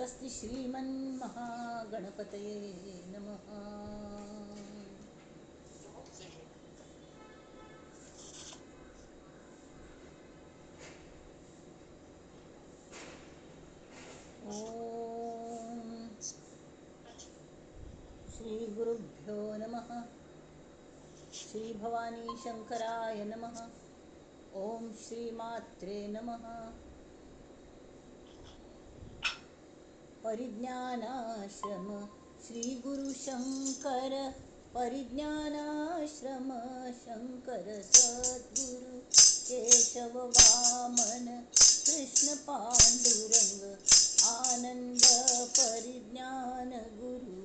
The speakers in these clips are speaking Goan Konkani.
स्वस्ति श्रीमन्महागणपतये नमः. ॐ श्री गुरुभ्यो नमः. श्री भवानी शंकराय नमः. ॐ श्री मात्रे नमः. परिज्ञानाश्रम श्री गुरु शंकर, परिज्ञानाश्रम शंकर सद्गुरु केशव वामन कृष्ण पांडुरंग आनंद परिज्ञान गुरु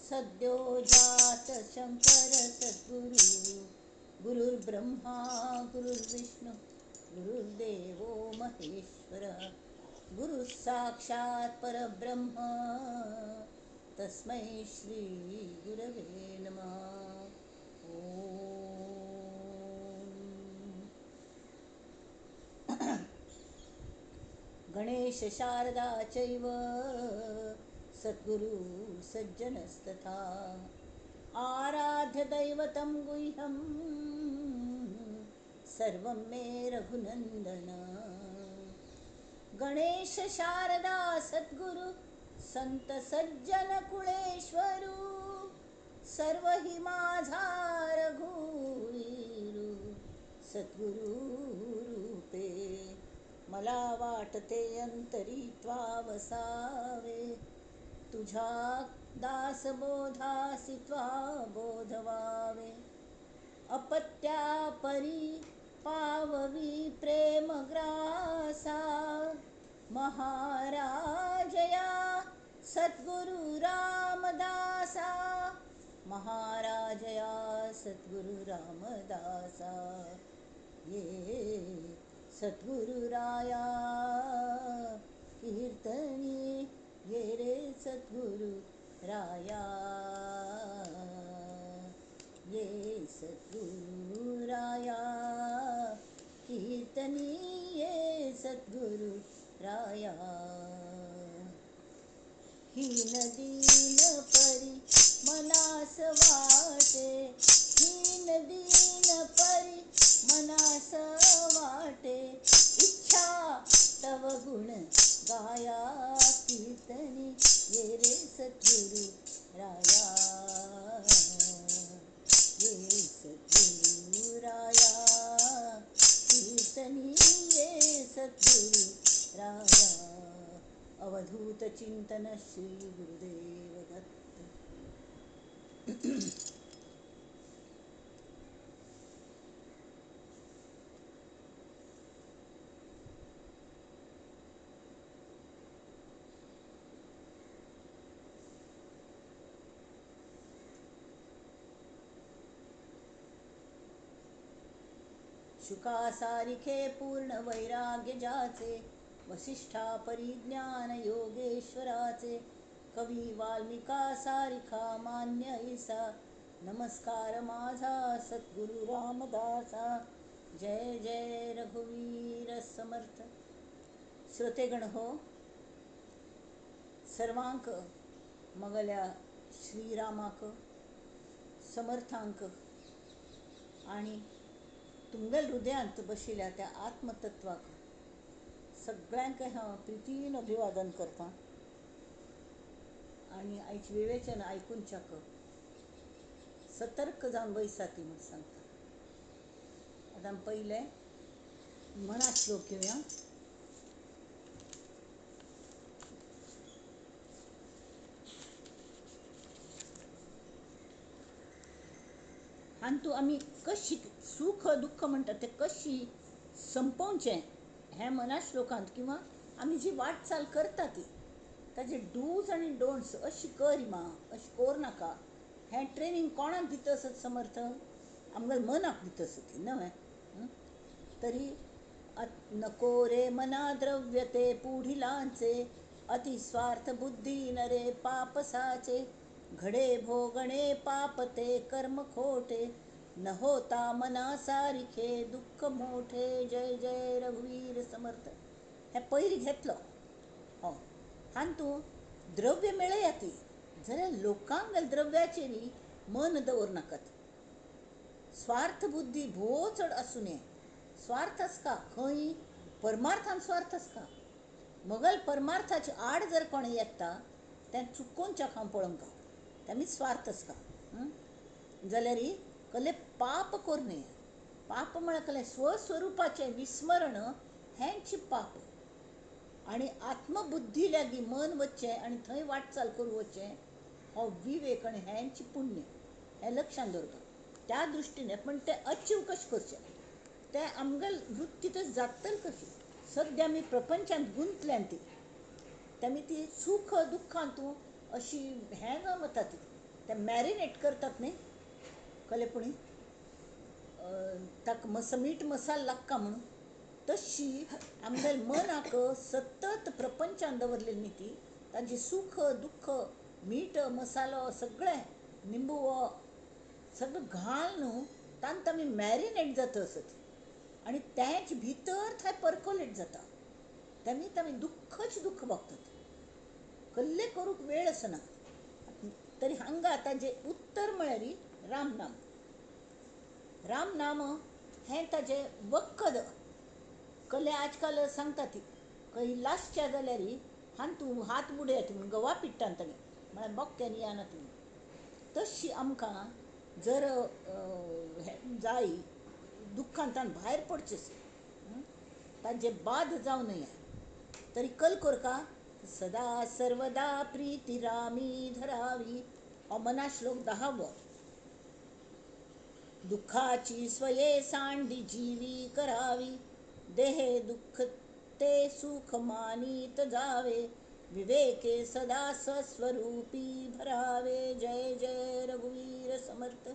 सद्यो जात शंकर सद्गुरु. गुरुर्ब्रह्मा गुरुर्विष्णु गुरुर्देवो महेश्वर, गुरु साक्षात परब्रह्म तस्मै श्री गुरवे नमः. ओम. गणेश शारदा चैव सद्गुरु सज्जनस्तथा आराध्य दैवतं गुह्यं सर्वं मे रघुनंदन. गणेश शारदा सद्गुरु संत सज्जन कुळेश्वरू, सर्व हि माझा रघुवीरू सद्गुरु रूपे. मला वाटते अंतरी त्वा वसावे, तुझ्या दासबोधासी त्वा बोधवावे. अपत्या परी पाववी प्रेमग्रासा, महाराजया सद्गुरु रामदासा, महाराजया सद्गुरु रामदासा. ये सद्गुरुराया कीर्तनी, ये रे सद्गुरु राया, ये सद्गुरुराया कीर्तनी, ये सद्गुरु राया. हीन दीन परी मनास वाटे, हीन दीन परी मनास वाटे, इच्छा तव गुण गाया कीर्तनी, ये रे सद्गुरु राया, ये सद्गुरु राया कीर्तनी, ये सद्गुरु राया. अवधूत चिंतन श्री गुरुदेव दत्त. शुकासारिखे पूर्ण वैराग्य ज्याचे, वसिष्ठा परिज्ञान योगेश्वराचे, कवी वाल्मिका सारिखा मान्य ऐसा, नमस्कार माझा सद्गुरु रामदासा. जय जय रघुवीर समर्थ. श्रोतेगण हो, सर्वांक मगल्या श्रीरामाक समर्थांक आणि तुमगेल हृदयांत बशिल्ल्या त्या आत्मतत्वाक सगळ्यांक हांव प्रितीन अभिवादन करता आनी आयचें विवेचन आयकुनच्याक सतर्क जावन बैसाती म्हूण सांगता. आतां पयलें मना श्लोक घेवया. हातूंत आमी कशी सुख दुख्ख म्हणटात तें कशी संपोवचें हें मना श्लोकांत किंवा आमी जी वाटचाल करता ती ताजे डूज आनी डोंट्स अशी कर मा अशी कोर नाका हें ट्रेनींग कोणाक दिता आसत समर्थ? आमगेल्या मनाक दिता आसत न्हय. तरी नको रे मना द्रव्य ते पुढिलांचे, अतिस्वार्थ बुद्धी नरे पापसाचे, घडे भोगणे पाप ते कर्म खोटे, न होता मना सारिखे दुःख मोठे. जय जय रघुवीर समर्थ. हें पयलीं घेतलो. हय, हातूंत द्रव्य मेळयात जाल्यार लोकांक द्रव्याचेर मन दवरनाकात. स्वार्थ बुद्धी भोव चड आसूं नये. स्वार्थ आसता खंय परमार्थान स्वार्थ आसता. मगल परमार्थाचे आड जर कोण येता तें चुकोवच्याक हांव पळोवंक तेमी स्वार्थ आसता. जाल्यार कसलें पाप करूं नये. पाप म्हळ्यार कसलें स्वस्वरुपाचें विस्मरण हेंच पाप. आनी आत्मबुद्धी लागीं मन वचचें आनी थंय वाटचाल करूं वचचें हो विवेक आनी हेंच पुण्य हें लक्षांत दवरता. त्या दृश्टीन पण तें अचीव कशें करचें तें आमगेल वृत्ती तर जातली कशी. सद्या आमी प्रपंचांत गुंतल्यान ती तेमी ती सूख दुख्खांतू अशी हें जावन वता ती ते मॅरिनेट करतात न्ही कले पुणी ताका मीठ मसालो लागता म्हणून तशी आमगेल मनाक सतत प्रपंचान दवरलेली न्ही ती ताजी सूख दुख्ख मीठ मसालो सगळें निंबू सगळें घाल न्हू तांत आमी मॅरिनेट जाता आसत आनी तेच भितर थंय परकोलेट जाता. तेमी आमी दुख्खच दुख्ख भोगतात. कल्ले करूंक वेळ आसना. तरी हांगा ताजें उत्तर म्हळ्यार रामनाम. रामनाम हें ताजें वखद. कले आजकाल सांगता ती खंय लासच्या जाल्यार हातूंत हात बुडयात म्हूण गवा पिट्टान ताणें म्हळ्यार बोक्क्यान येना ती. तशी आमकां जर जाय दुख्खांतल्यान भायर पडचें ताजें बाद जावं नये तरी कल कोरका सदा सर्वदा प्रीती रामी धरावी हो मना श्लोक 10वो. दुःखाची स्वये सांडी जीवी करावी देहे दुःख ते सुख मानीत जावे विवेके सदा स्वस्वरूपी भरावे. जय जय रघुवीर समर्थ.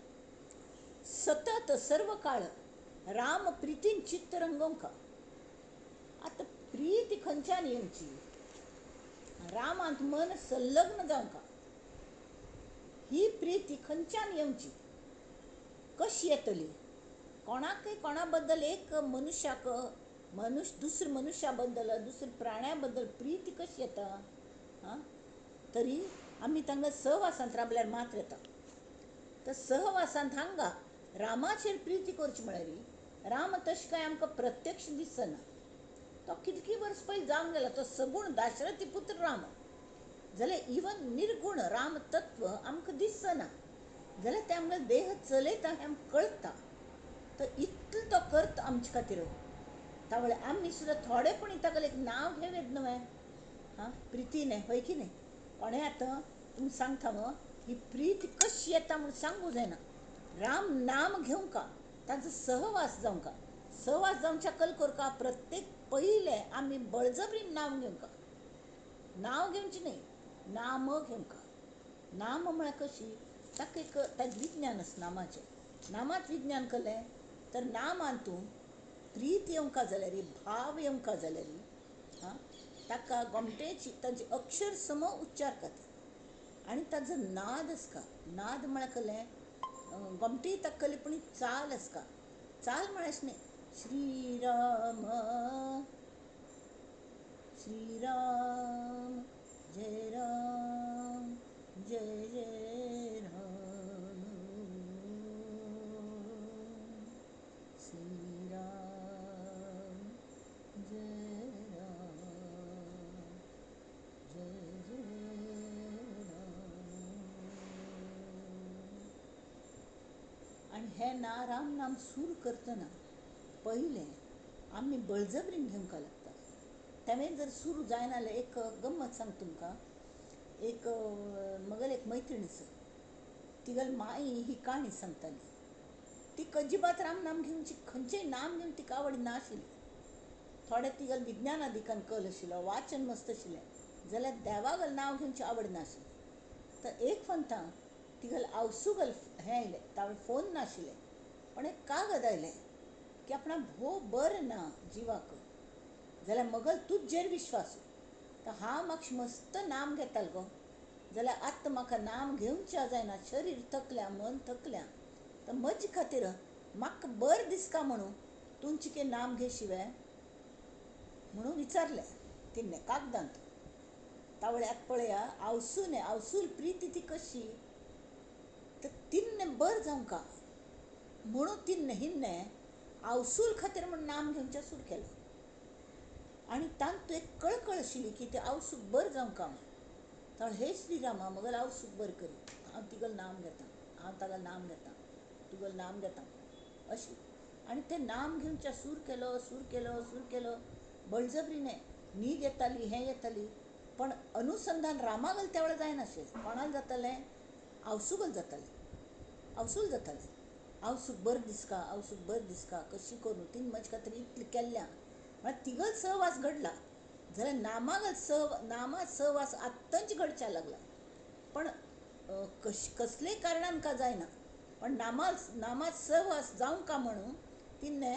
सतत सर्व काळ राम प्रीतीन चित्त रंगोवंक. आतां प्रीती खंयच्यान येवची? रामांत मन संलग्न जावंक. ही प्रीती खंयच्यान येवची, कशी येतली? कोणाकय कोणा बद्दल एक मनुष्याक मनुष्य दुसऱ्या मनुष्या बद्दल दुसऱ्या प्राण्या बद्दल प्रीती कशी येता? आं, तरी आमी तांकां सहवासांत राबल्यार मात्र येता. तर सहवासांत हांगा रामाचेर प्रीती करची म्हळ्यार राम तशें काय आमकां प्रत्यक्ष दिसना. तो कितकी वर्स पयलीं जावन गेला. तो सगूण दाशरथी पुत्र राम जाल्यार इवन निर्गूण राम तत्व आमकां दिसना जाल्यार तें आमकां देह चलयता हें आमकां कळटा. तर इतलो तो करता आमचे खातीर. त्या वेळार आमी सुद्दां थोडेपणी ताका एक नांव घेवं न्हय. आं, प्रिती न्हय, हय की न्हय? कोणें आतां तुमी सांगता ही प्रीती कशी येता म्हूण सांगूं जायना. राम नाम घेवंक तांचो सहवास जावंक. सहवास जावच्या कल करका प्रत्येक पयलें आमी बळजबरीन नांव घेवंक. नांव घेवचें न्हय, नाम घेवंक. नाम म्हळ्यार कशी ताका एक ताजें विज्ञान आसा नामाचें. नामांत विज्ञान केलें तर नामांतून प्रीत येवंक जाल्यार भाव येवंक जाल्यार आं ताका गोमटेची ताजे अक्षर सम उच्चार करता आनी ताजो नाद आसता. नाद म्हळ्यार कसलें? गोमटी ताका कसली पूण चाल आसता. चाल म्हळ्यार अशें न्हय श्रीराम श्रीराम जय राम जय जय राम श्रीराम जय राम जय जय राम. आनी हें ना राम नाम सूर करतना पयलें आमी बळजबरीन घेवंक लागता. तें जर सुरू जायना जाल्यार एक गम्मत सांग तुमकां. एक मगेल एक मैत्रीण आसा, तिगेली माई ही काणी सांगताली. ती अजिबात रामनाम घेवची खंयचेय नाम घेवन तिका आवड नाशिल्ली. थोडे तिगेले विज्ञानादिकान कल आशिल्लो, वाचन मस्त आशिल्लें, जाल्यार देवागेलें नांव घेवची आवड नाशिल्ली. तर एक फंता तिगेले आवसुगल हें आयलें, तावें फोन नाशिल्लें पण एक कागद आयलें की आपणाक भोव बरें ना जिवाक, जाल्यार मगल तुजेर विश्वास. तर हांव मातशें मस्त नाम घेतालें गो, जाल्यार आतां म्हाका नाम घेवचें जायना, शरीर थकल्या, मन थकल्या, तर म्हजे खातीर म्हाका बरें दिसता म्हणून तुमचें कितें नाम घेशिवे म्हणून विचारलें तिणें कागदांत. तावळे आतां पळया आवसून आवसूल प्रीती ती कशी तर तिन्ने बर जावंका म्हणून तिन्ने हिन्ने आवसूल खातीर म्हूण नाम घेवचें सुरू केलें. आनी तांतूत एक कळकळ आशिल्ली की ते आवसूक बर जावंका म्हूण. तर हे श्रीरामा मगल आवसूक बर करी, हांव तिगल नाम घेता, हांव ताका नाम घेता, तुगल नाम घेता अशी. आनी तें नाम घेवचें सूर केलो सूर केलो सूर केलो. बळजबरीने न्हीद येताली, हें येताली, पण अनुसंधान रामागल त्या वेळार जायनाशें. कोणाक जातालें? आवसूगल जातालें, आवसूल जातालें. आवसूक बर दिसका, आवसूक बर दिसका कशी करूं, तीन म्हजे खातीर इतलें केल्ल्या म्हळ्यार तिगल सहवास घडला जाल्यार नामागल नामा सहवास आत्तांच घडच्या लागला. पण कसले कारणान का जायना, पण नामा सहवास जावंका म्हणून तिने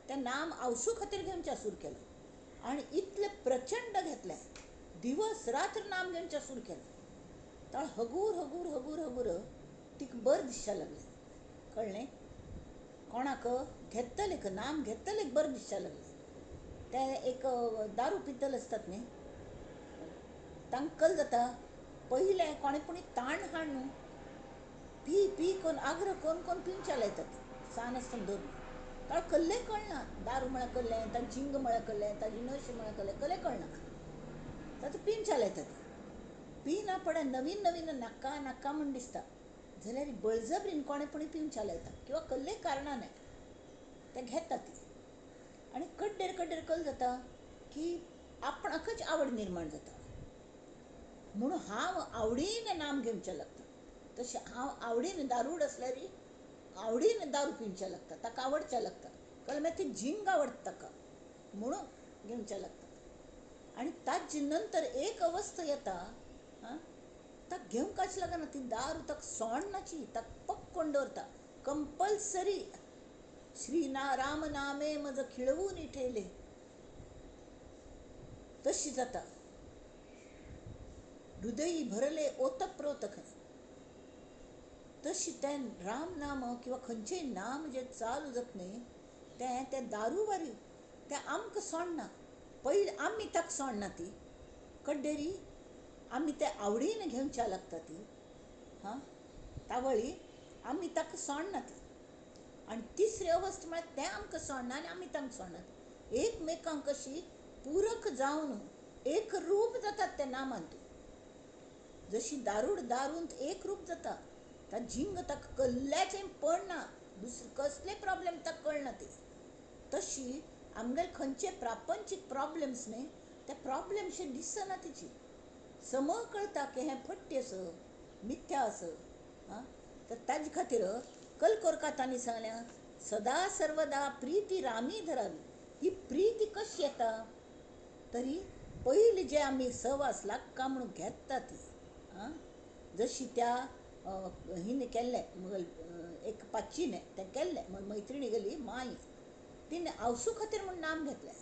तें नाम आवसू खातीर घेवचें सुरू केलें. आनी इतलें प्रचंड घेतलें, दिवस रात्र नाम घेवचें सुरू केलें. तर हगूर हगूर हगूर हगूर तिका बरें दिसचें लागलें. कळ्ळें? कोणाक घेतलेक नाम घेतलेक बरें दिसचें लागलें. ते एक दारू पितले आसतात न्ही, तांकां कल जाता पयलें कोणें पुणी ताण हाड न्हू, पी पी कोन्न आग्रह कोन्न कोन्न पिवच्या लायतात सान आसतना धरून. ताका कल्लें कळना, दारू म्हळ्यार कल्लें, ताका झिंग म्हळ्यार कल्लें, ताजी नशी म्हळ्यार कल्लें, कल्लें कळना. ताका पिवच्या लायतात. पिना पडे नवीन नवीन नाका नाका म्हूण दिसता जाल्यार बळजबरीन कोणें पुणी पिवच्या लायता किंवा कसलेय कारणान ते घेता ती. आनी कड्डेर कड्डेर कल जाता की आपणाकच आवड निर्माण जाता म्हणून हांव आवडीन नाम घेवचें लागता. तशें हांव आवडीन दारूड आसल्यार आवडीन दारू पिवचें लागता, ताका आवडचें लागता, कळ्ळें? मागीर ती झिंग आवडटा ताका म्हणून घेवचें लागता. आनी ताजे नंतर एक अवस्था येता, आं, ताका घेवंकच लागना ती दारू, ताका सोडनाची, ताका पक्कोवन दवरता कंपल्सरी. श्री ना राम नामे म्हजो खिळवून ठेयले तशी जाता. हृदयी भरले ओतप्रोत खंय तशी तें राम नाम किंवा खंयचेय नाम जें चालू जाता न्ही तें तें दारू वारी तें आमकां सोडना. पयलीं आमी ताका सोडना ती कड्डेरी आमी ते आवडीन घेवच्या लागता ती, हां, तावळी आमी ताका सोडना ती. आनी तिसरी अवस्था म्हळ्यार तें आमकां सोडना आनी आमी तांकां सोडनात. एकमेकांक कशी पूरक जावन एक रूप जातात त्या नामांत. जशी दारूड दारूंत एक रूप जाता, ता झिंग ताका कल्ल्याचें पडना, दुसरे कसले प्रॉब्लेम ताका कळना ती. तशी आमगेले खंयचे प्रापंचीक प्रॉब्लेम्स न्ही ते प्रॉब्लेम्स दिसना तिची. सम कळटा की हें फट्टी आसा, मिथ्या आसा. आं, तर ताजे खातीर कलकोरका तांणी सांगल्या सदा सर्वदा प्रिती रामी धरावी. ही प्रिती कशी येता तरी पयलीं जे आमी सहवास लागका म्हणून घेता ती, आं, जशी त्या हिणें केल्लें एक पाचीने तें केल्लें, मैत्रिणी गेली माई, तिणें आवसू खातीर म्हूण नाम घेतलें.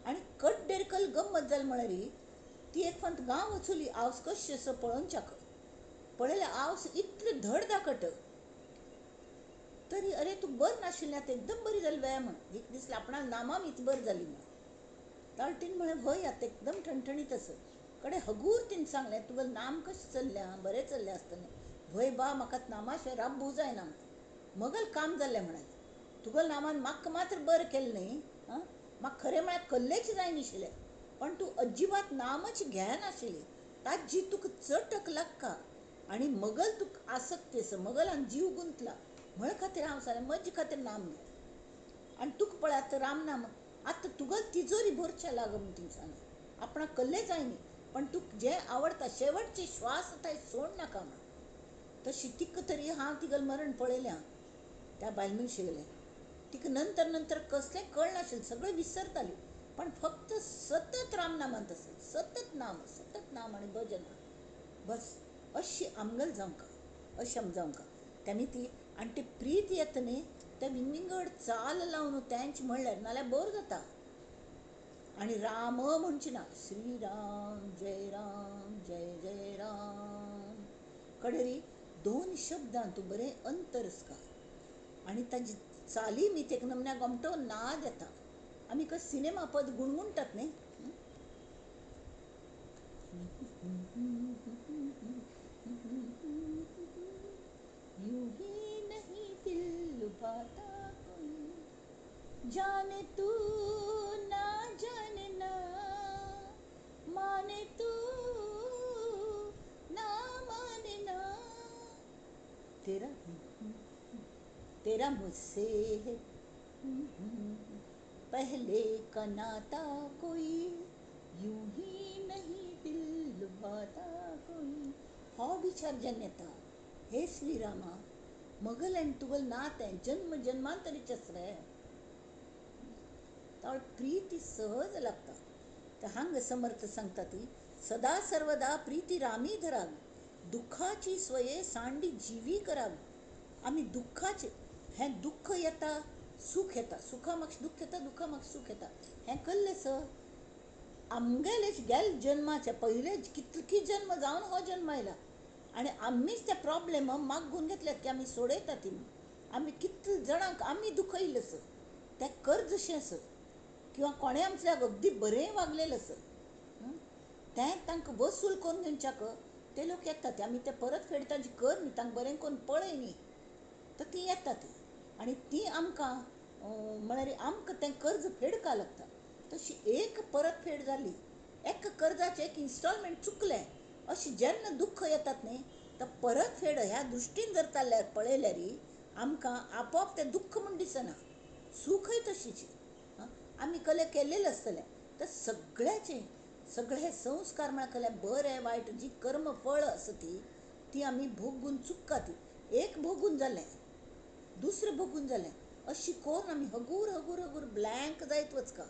आनी कड्डेर कल गम्मत जाली म्हळ्यार ती एक फावट गांव वचुली आवस कशी आसा पळोवच्याक. पळयल्यार आवस इतली धड धाकट तरी अरे तूं बरें नाशिल्लें आतां एकदम बरी जाली वे म्हण एक दिसलें आपणाक नामां इत बरी जाली म्हण. ताणें तिणें म्हळें हय आतां एकदम ठणठणीत आसा. कडेन हगूर तिणें सांगलें तुगेलें नाम कशें चल्लें, बरें चल्लें आसतलें. व्हय बा, म्हाका नामा शिवाय राब्बू जायना म्हण मगल काम जाल्लें म्हणालें. तुगेल्या नामान म्हाका मात्र बरें केलें न्ही, आं, म्हाका खरें म्हळ्यार कल्लेच जायनाशिल्लें, पण तूं अजिबात नामच घेनाशिल्ली, ताजी तुका चटक लागका आनी मगल तुका आसक्त आसा, मगल आनी जीव गुंतला म्हण खातीर हांव सांगलें म्हजे खातीर नाम घे. आनी तुका पळय आतां रामनाम आतां तुगेली तिजोरी भरचें लाग म्हूण तिणें सांगलें. आपणाक कल्लें जायनी पण तुका जें आवडटा शेवटची श्वास थंय सोड नाका म्हण. तशी तिका तरी हांव तिगेलें मरण पळयलें त्या बायल मनशेगेलें. तिका नंतर नंतर कसलें कळनाशिल्लें, सगळें विसरताली, पण फक्त सतत रामनामांत आसत, सतत नाम, सतत नाम आनी भजन बस. अशी आमगेल जावंका, अशी आम जावंका तेमी ती. आनी ती प्रीत येता न्ही ते विंगड चाल लावन तेंच म्हणल्यार नाल्यार बोर जाता. आनी राम म्हणची ना, श्री राम जय राम जय जय राम कडेरी दोन शब्दां तूं बरें अंतर आसता आनी ताजी चाली मीत एक नमन्या गोमटो नाद येता. आमी कस सिनेमा पद गुणगुणटात न्ही. यूं ही नहीं दिल लुभाता कोई, जाने तू ना जाने ना, माने तू ना माने ना, तेरा तेरा मुझसे है पहले का नाता कोई, यूं ही नहीं दिल लुभाता कोई. हो विचार जेन्ना येता, हे श्रीरामा मगल आनी तुगेलें नातें जन्म जन्मांतरीचें आसा रे, तो प्रीती सहज लागता. तर हांगा समर्थ सांगता ती सदा सर्वदा प्रीती रामी धरावी, दुःखाची स्वये सांडी जिवी करावी. आमी दुःखाचे हें दुःख येता सुख येता, सुखा म्हाका दुःख येता, दुःखा म्हाका सुख येता, हें कल्लें सर आमगेले गेल जन्माचे पयले कितके जन्म जावन हो जन्म आयला आनी आमीच ते प्रॉब्लेम मागून घेतल्यात की आमी सोडयता ती म्हणून. आमी कितले जाणांक आमी दुखयलें सर, तें कर्जशें आसत किंवा कोणें आमच्या अगदी बरें वागलेलें आसत, तें तांकां वसूल करून घेवच्याक ते लोक येतात. आमी ते परत फेड तांची कर न्ही, तांकां बरें करून पळय न्ही, तर ती येतात आनी ती आमकां म्हळ्यार आमकां तें कर्ज फेडका लागता. तशी एक परतफेड जाली, एक कर्जाचें एक इन्स्टॉलमेंट चुकलें अशें जेन्ना दुख्ख येतात न्ही, तर परतफेड ह्या दृश्टीन जर चल्ल्यार पळयल्यार आमकां आपोआप तें दुख्ख म्हूण दिसना, सुखय तशीच. आमी कले केल्लेलें आसतलें तर सगळ्याचें सगळे संस्कार म्हळ्यार कले बरें वायट जी कर्म फळ आसा ती ती आमी भोगून चुकता. ती एक भोगून जालें, दुसरें भोगून जालें, अशी करून आमी हगूर हगूर हगूर ब्लँक जायत वचका.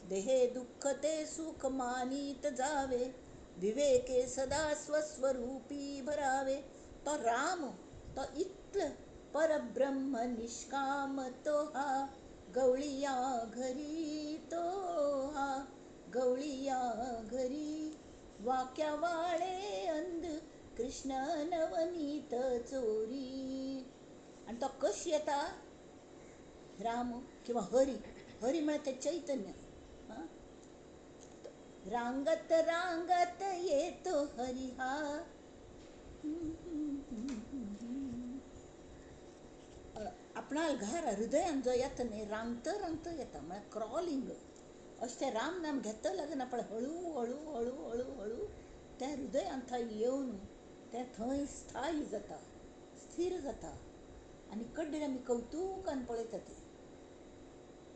देहे दुःख ते सुख मानीत जावे, विवेके सदा स्वस्वरूपी भरावे. तो राम तो इतलो परब्रह्म निष्काम तो हा, गवळिया घरी तो हा, गवळिया घरी. वाक्या वाळे अंध कृष्ण नवनीत चोरी. आनी तो कशी येता राम किंवा हरी, हरी म्हळ्यार तें चैतन्य. रांगत रांगत येतो हरी हा. आपणाल घरा हृदयान जो येता न्ही, रांगत रांगत येता म्हळ्यार क्रॉलिंग अशें तें राम नाम घेत लागना पण हळू हळू हळू हळू हळू तें हृदयान थंय येवन तें थंय स्थायी जाता, स्थीर जाता आनी कड्डेर आमी कवतुकान पळयता ती.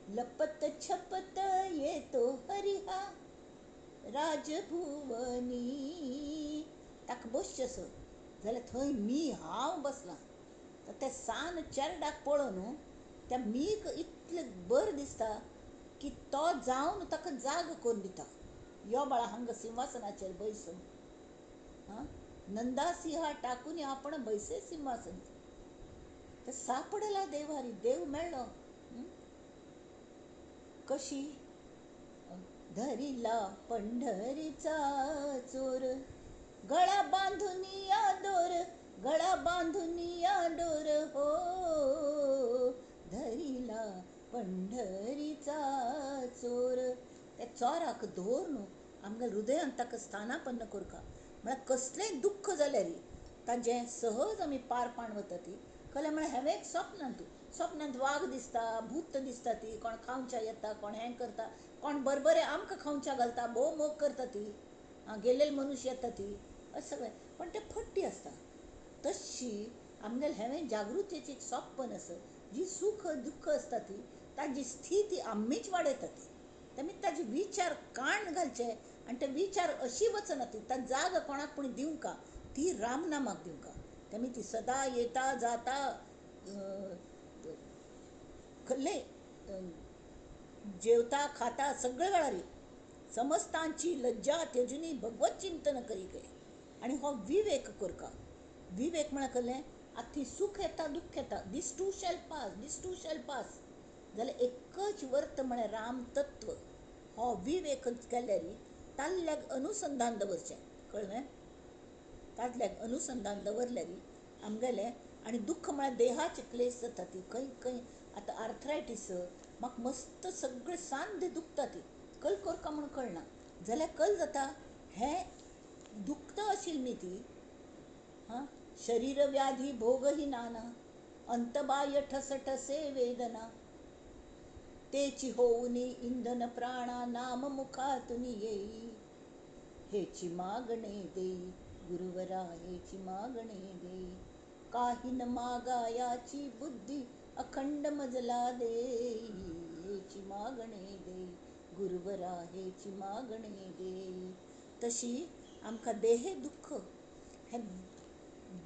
लपत छपत येतो हरी हा राजभुवनी. ताका बसचें आसत जाल्यार थंय मी हांव बसलां, तर तें सान चेरडाक पळोवन त्या मीक इतलें बरें दिसता की तो जावन ताका जाग करून दिता, यो बाळा हांगा सिंहासनाचेर बैस. आं, नंदासिंहा टाकून आपण बैसे सिंहासन. तर सापडला देवारी, देव मेळ्ळो. कशी धरिला पंढरीचा चोर, गळा बांधून या दोर, गळा बांधून या डोर हो, धरिला पंढरीचा चोर. त्या चोराक धोर न्हू आमगे हृदयान ताका स्थानापन्न करका. म्हळ्यार कसलेंय दुख्ख जाल्यार ताजें सहज आमी पार पाण वता ती. कलें म्हळ्यार हांवें एक स्वप्नांत तूं स्वप्नांत वाग दिसता, भूत दिसता, ती कोण खावच्या येता, कोण हें करता, कोण बरबरें आमकां खावच्या घालता, भोव मोग करता ती, गेलेले मनुष्य येता ती, अशें सगळें. पण तें फट्टी आसता. तशी आमगेलें हांवें जागृतेची एक सोंपण आसा, जी सुख दुख्ख आसता ती ताजी स्थिती आमीच वाडयता ती. तेमी ताजे विचार काण घालचे आनी ते विचार अशी वचना ती, ता जाग कोणाक पूण दिवंका, ती रामनामाक दिवंका. तेमी ती सदा येता जाता खल्ले जेवता खाता सगळे वेळार समस्तांची लज्जा त्यजुनी भगवत चिंतन करी गे. आनी हो विवेक करका. विवेक म्हळ्यार कसलें, आतां थंय सुख येता दुख्ख येता, this too shall pass, this too shall pass, जाल्यार एकच वर्त म्हळ्यार राम तत्व. हो विवेक केल्यार ताल्ल्याक अनुसंधान दवरचें, कळ्ळें? तातल्याक अनुसंधान दवरल्यार आमगेलें आनी दुख्ख म्हळ्यार देहाचे क्लेश जाता ती खंय खंय. आतां आर्थरायटीस म्हाका मस्त सगळे सांधे दुखता ती, कल करका म्हूण कळना जाल्यार कल जाता हें दुखता आशिल्ली ती. हां, शरीर व्याधी भोगही नाना, अंतबाय ठसठसे वेदना, तेची होऊनी इंधन प्राणा, नाम मुखातून येई, हेची मागणे देई गुरुवरा, हेची मागणे देई, काही न मागायाची बुद्धी अखंड मजला देई, हेची मागणे देई गुरुवरा, हेची मागणे देई. तशी आमकां देहे दुःख हें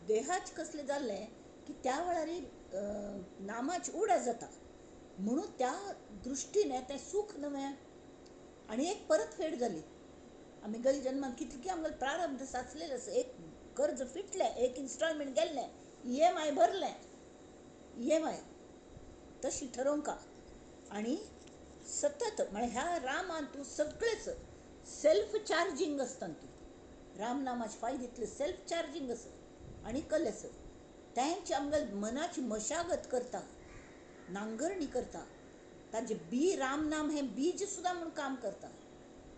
देहाच कसलें जाल्लें की त्या वेळार नामाची उडा जाता, म्हणून त्या दृश्टीन तें सूख नवें. आनी एक परत फेड जाली. आमी गल जन्मात कितकी आमगेलें प्रारब्ध साचलेलें आसा. एक कर्ज फिटलें, एक इन्स्टॉलमेंट गेल्लें, EMI भरलें, EMI तशी ठरोवंका. आनी सतत म्हळ्यार ह्या रामान तूं सगळेच सेल्फ चार्जींग आसता. तूं रामनामाचे फायदे इतले सेल्फ चार्जींग आसा आनी कल आसा. तेंच आमगेले मनाची मशागत करता, नांगरणी करता. ताजें बी रामनाम हें बीज सुद्दां म्हूण काम करता.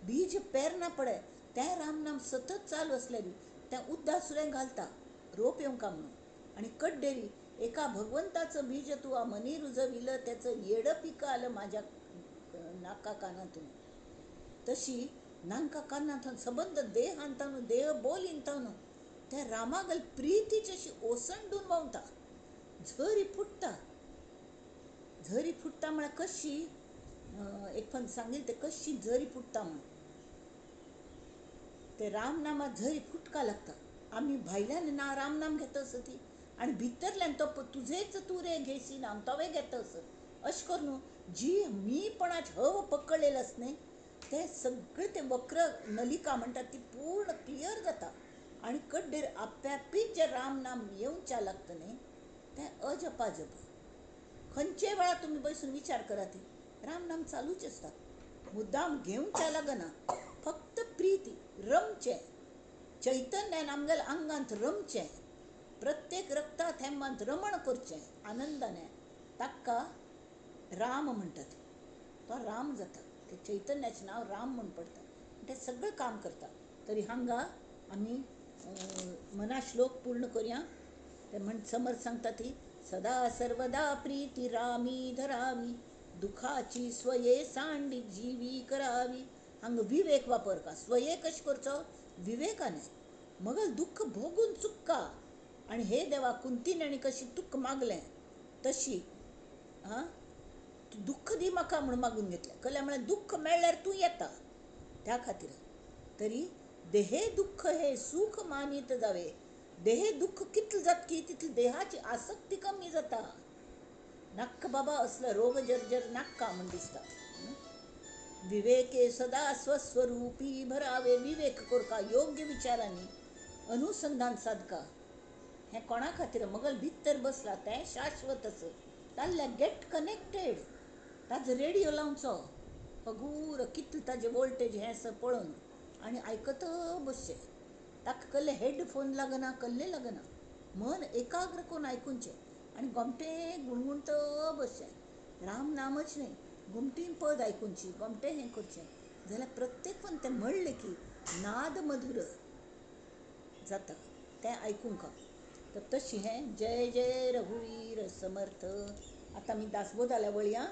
बीज पेरना पडे तें रामनाम सतत चालू आसल्यार तें उद्दा सुद्दां घालता रोप येवंका म्हणून. आनी कड्डेरी एका भगवंताचं बीज तूं मनी रुजविलं, त्याचं येडं पिकं आलं माझ्या नाका कानातून. तशी नाका कानांतून सबंद देहांतानू देह बोल इंतानू त्या रामागल प्रितीची अशी ओसंडून व्हांवता, झरी फुटता. झरी फुटता म्हळ्यार कशी, एक पण सांगेल ते कशी झरी फुटता म्हणून. ते रामनामात झरी फुटका लागता. आमी भायल्यान ना रामनाम घेता आसत ती, आनी भितरल्यान तो तुझेच तूं रे घेसी नाम तोवे घेता आसत. अशें करून जी मीपणाच हव पकडलेलं आसा न्ही तें सगळें ते वक्र नलिका म्हणटात ती पूर्ण क्लियर जाता. आनी कड्डेर आप्यापीच जें रामनाम येवच्या लागता न्ही तें अजपाजप. खंयचे वेळार तुमी बसून विचार करात, रामनाम चालूच आसता. मुद्दाम घेवच्या लागना, फक्त प्रिती रमचें, चैतन्यान आमगेल्या आंगांत रमचें, प्रत्येक रक्ता थेंबांत रमण करचें आनंदान, ताका राम म्हणटात. तो राम जाता, ते चैतन्याचें नांव राम म्हूण पडटा. तें सगळें काम करता. तरी हांगा आमी मना श्लोक पूर्ण करुया. ते म्हण समर्थ सांगता ती सदा सर्वदा प्रीती रामी धरावी, दुखाची स्वये सांडी जीवी करावी. हांगा विवेक वापर का, स्वये कशें करचो विवेकाने. मगल दुःख भोगून चुक्का. आनी हे देवा कुंतीन आनी कशी तुक मागलें तशी हां दुःख दी म्हाका म्हूण मागून घेतलें. कल्या म्हळ्यार दुःख मेळ्ळ्यार तूं येता त्या खातीर. तरी देहे दुःख हे सूख मानीत जावे. देहे दुःख कितलें जातकी तितली देहाची आसक्ती कमी जाता. नाक्का बाबा असलो रोग जर्जर नाक्का म्हूण दिसता. विवेके सदा स्वस्वरूपी भरावे. विवेक करका योग्य विचारांनी अनुसंधान साधका. हें कोणा खातीर मगल भितर बसला तें शाश्वत आसा. ताल्ल्या गेट कनेक्टेड. ताजो रेडियो लावचो हगूर कितलें ताजें वोल्टेज हें आसा पळोवन आनी आयकत बसचें. ताका कसले हेडफोन लागना, कसलें लागना. मन एकाग्र करून आयकुचें आनी गोमटें गुणगुणत बसचें. रामनामच न्हय, गोमटी पद आयकुची, गोमटें हें करचें जाल्यार प्रत्येक पण तें म्हणलें की नाद मधुर जाता तें आयकूंक. तर तशी हें जय जय रघुवीर समर्थ. आतां आमी दासबोधाल्या वळया.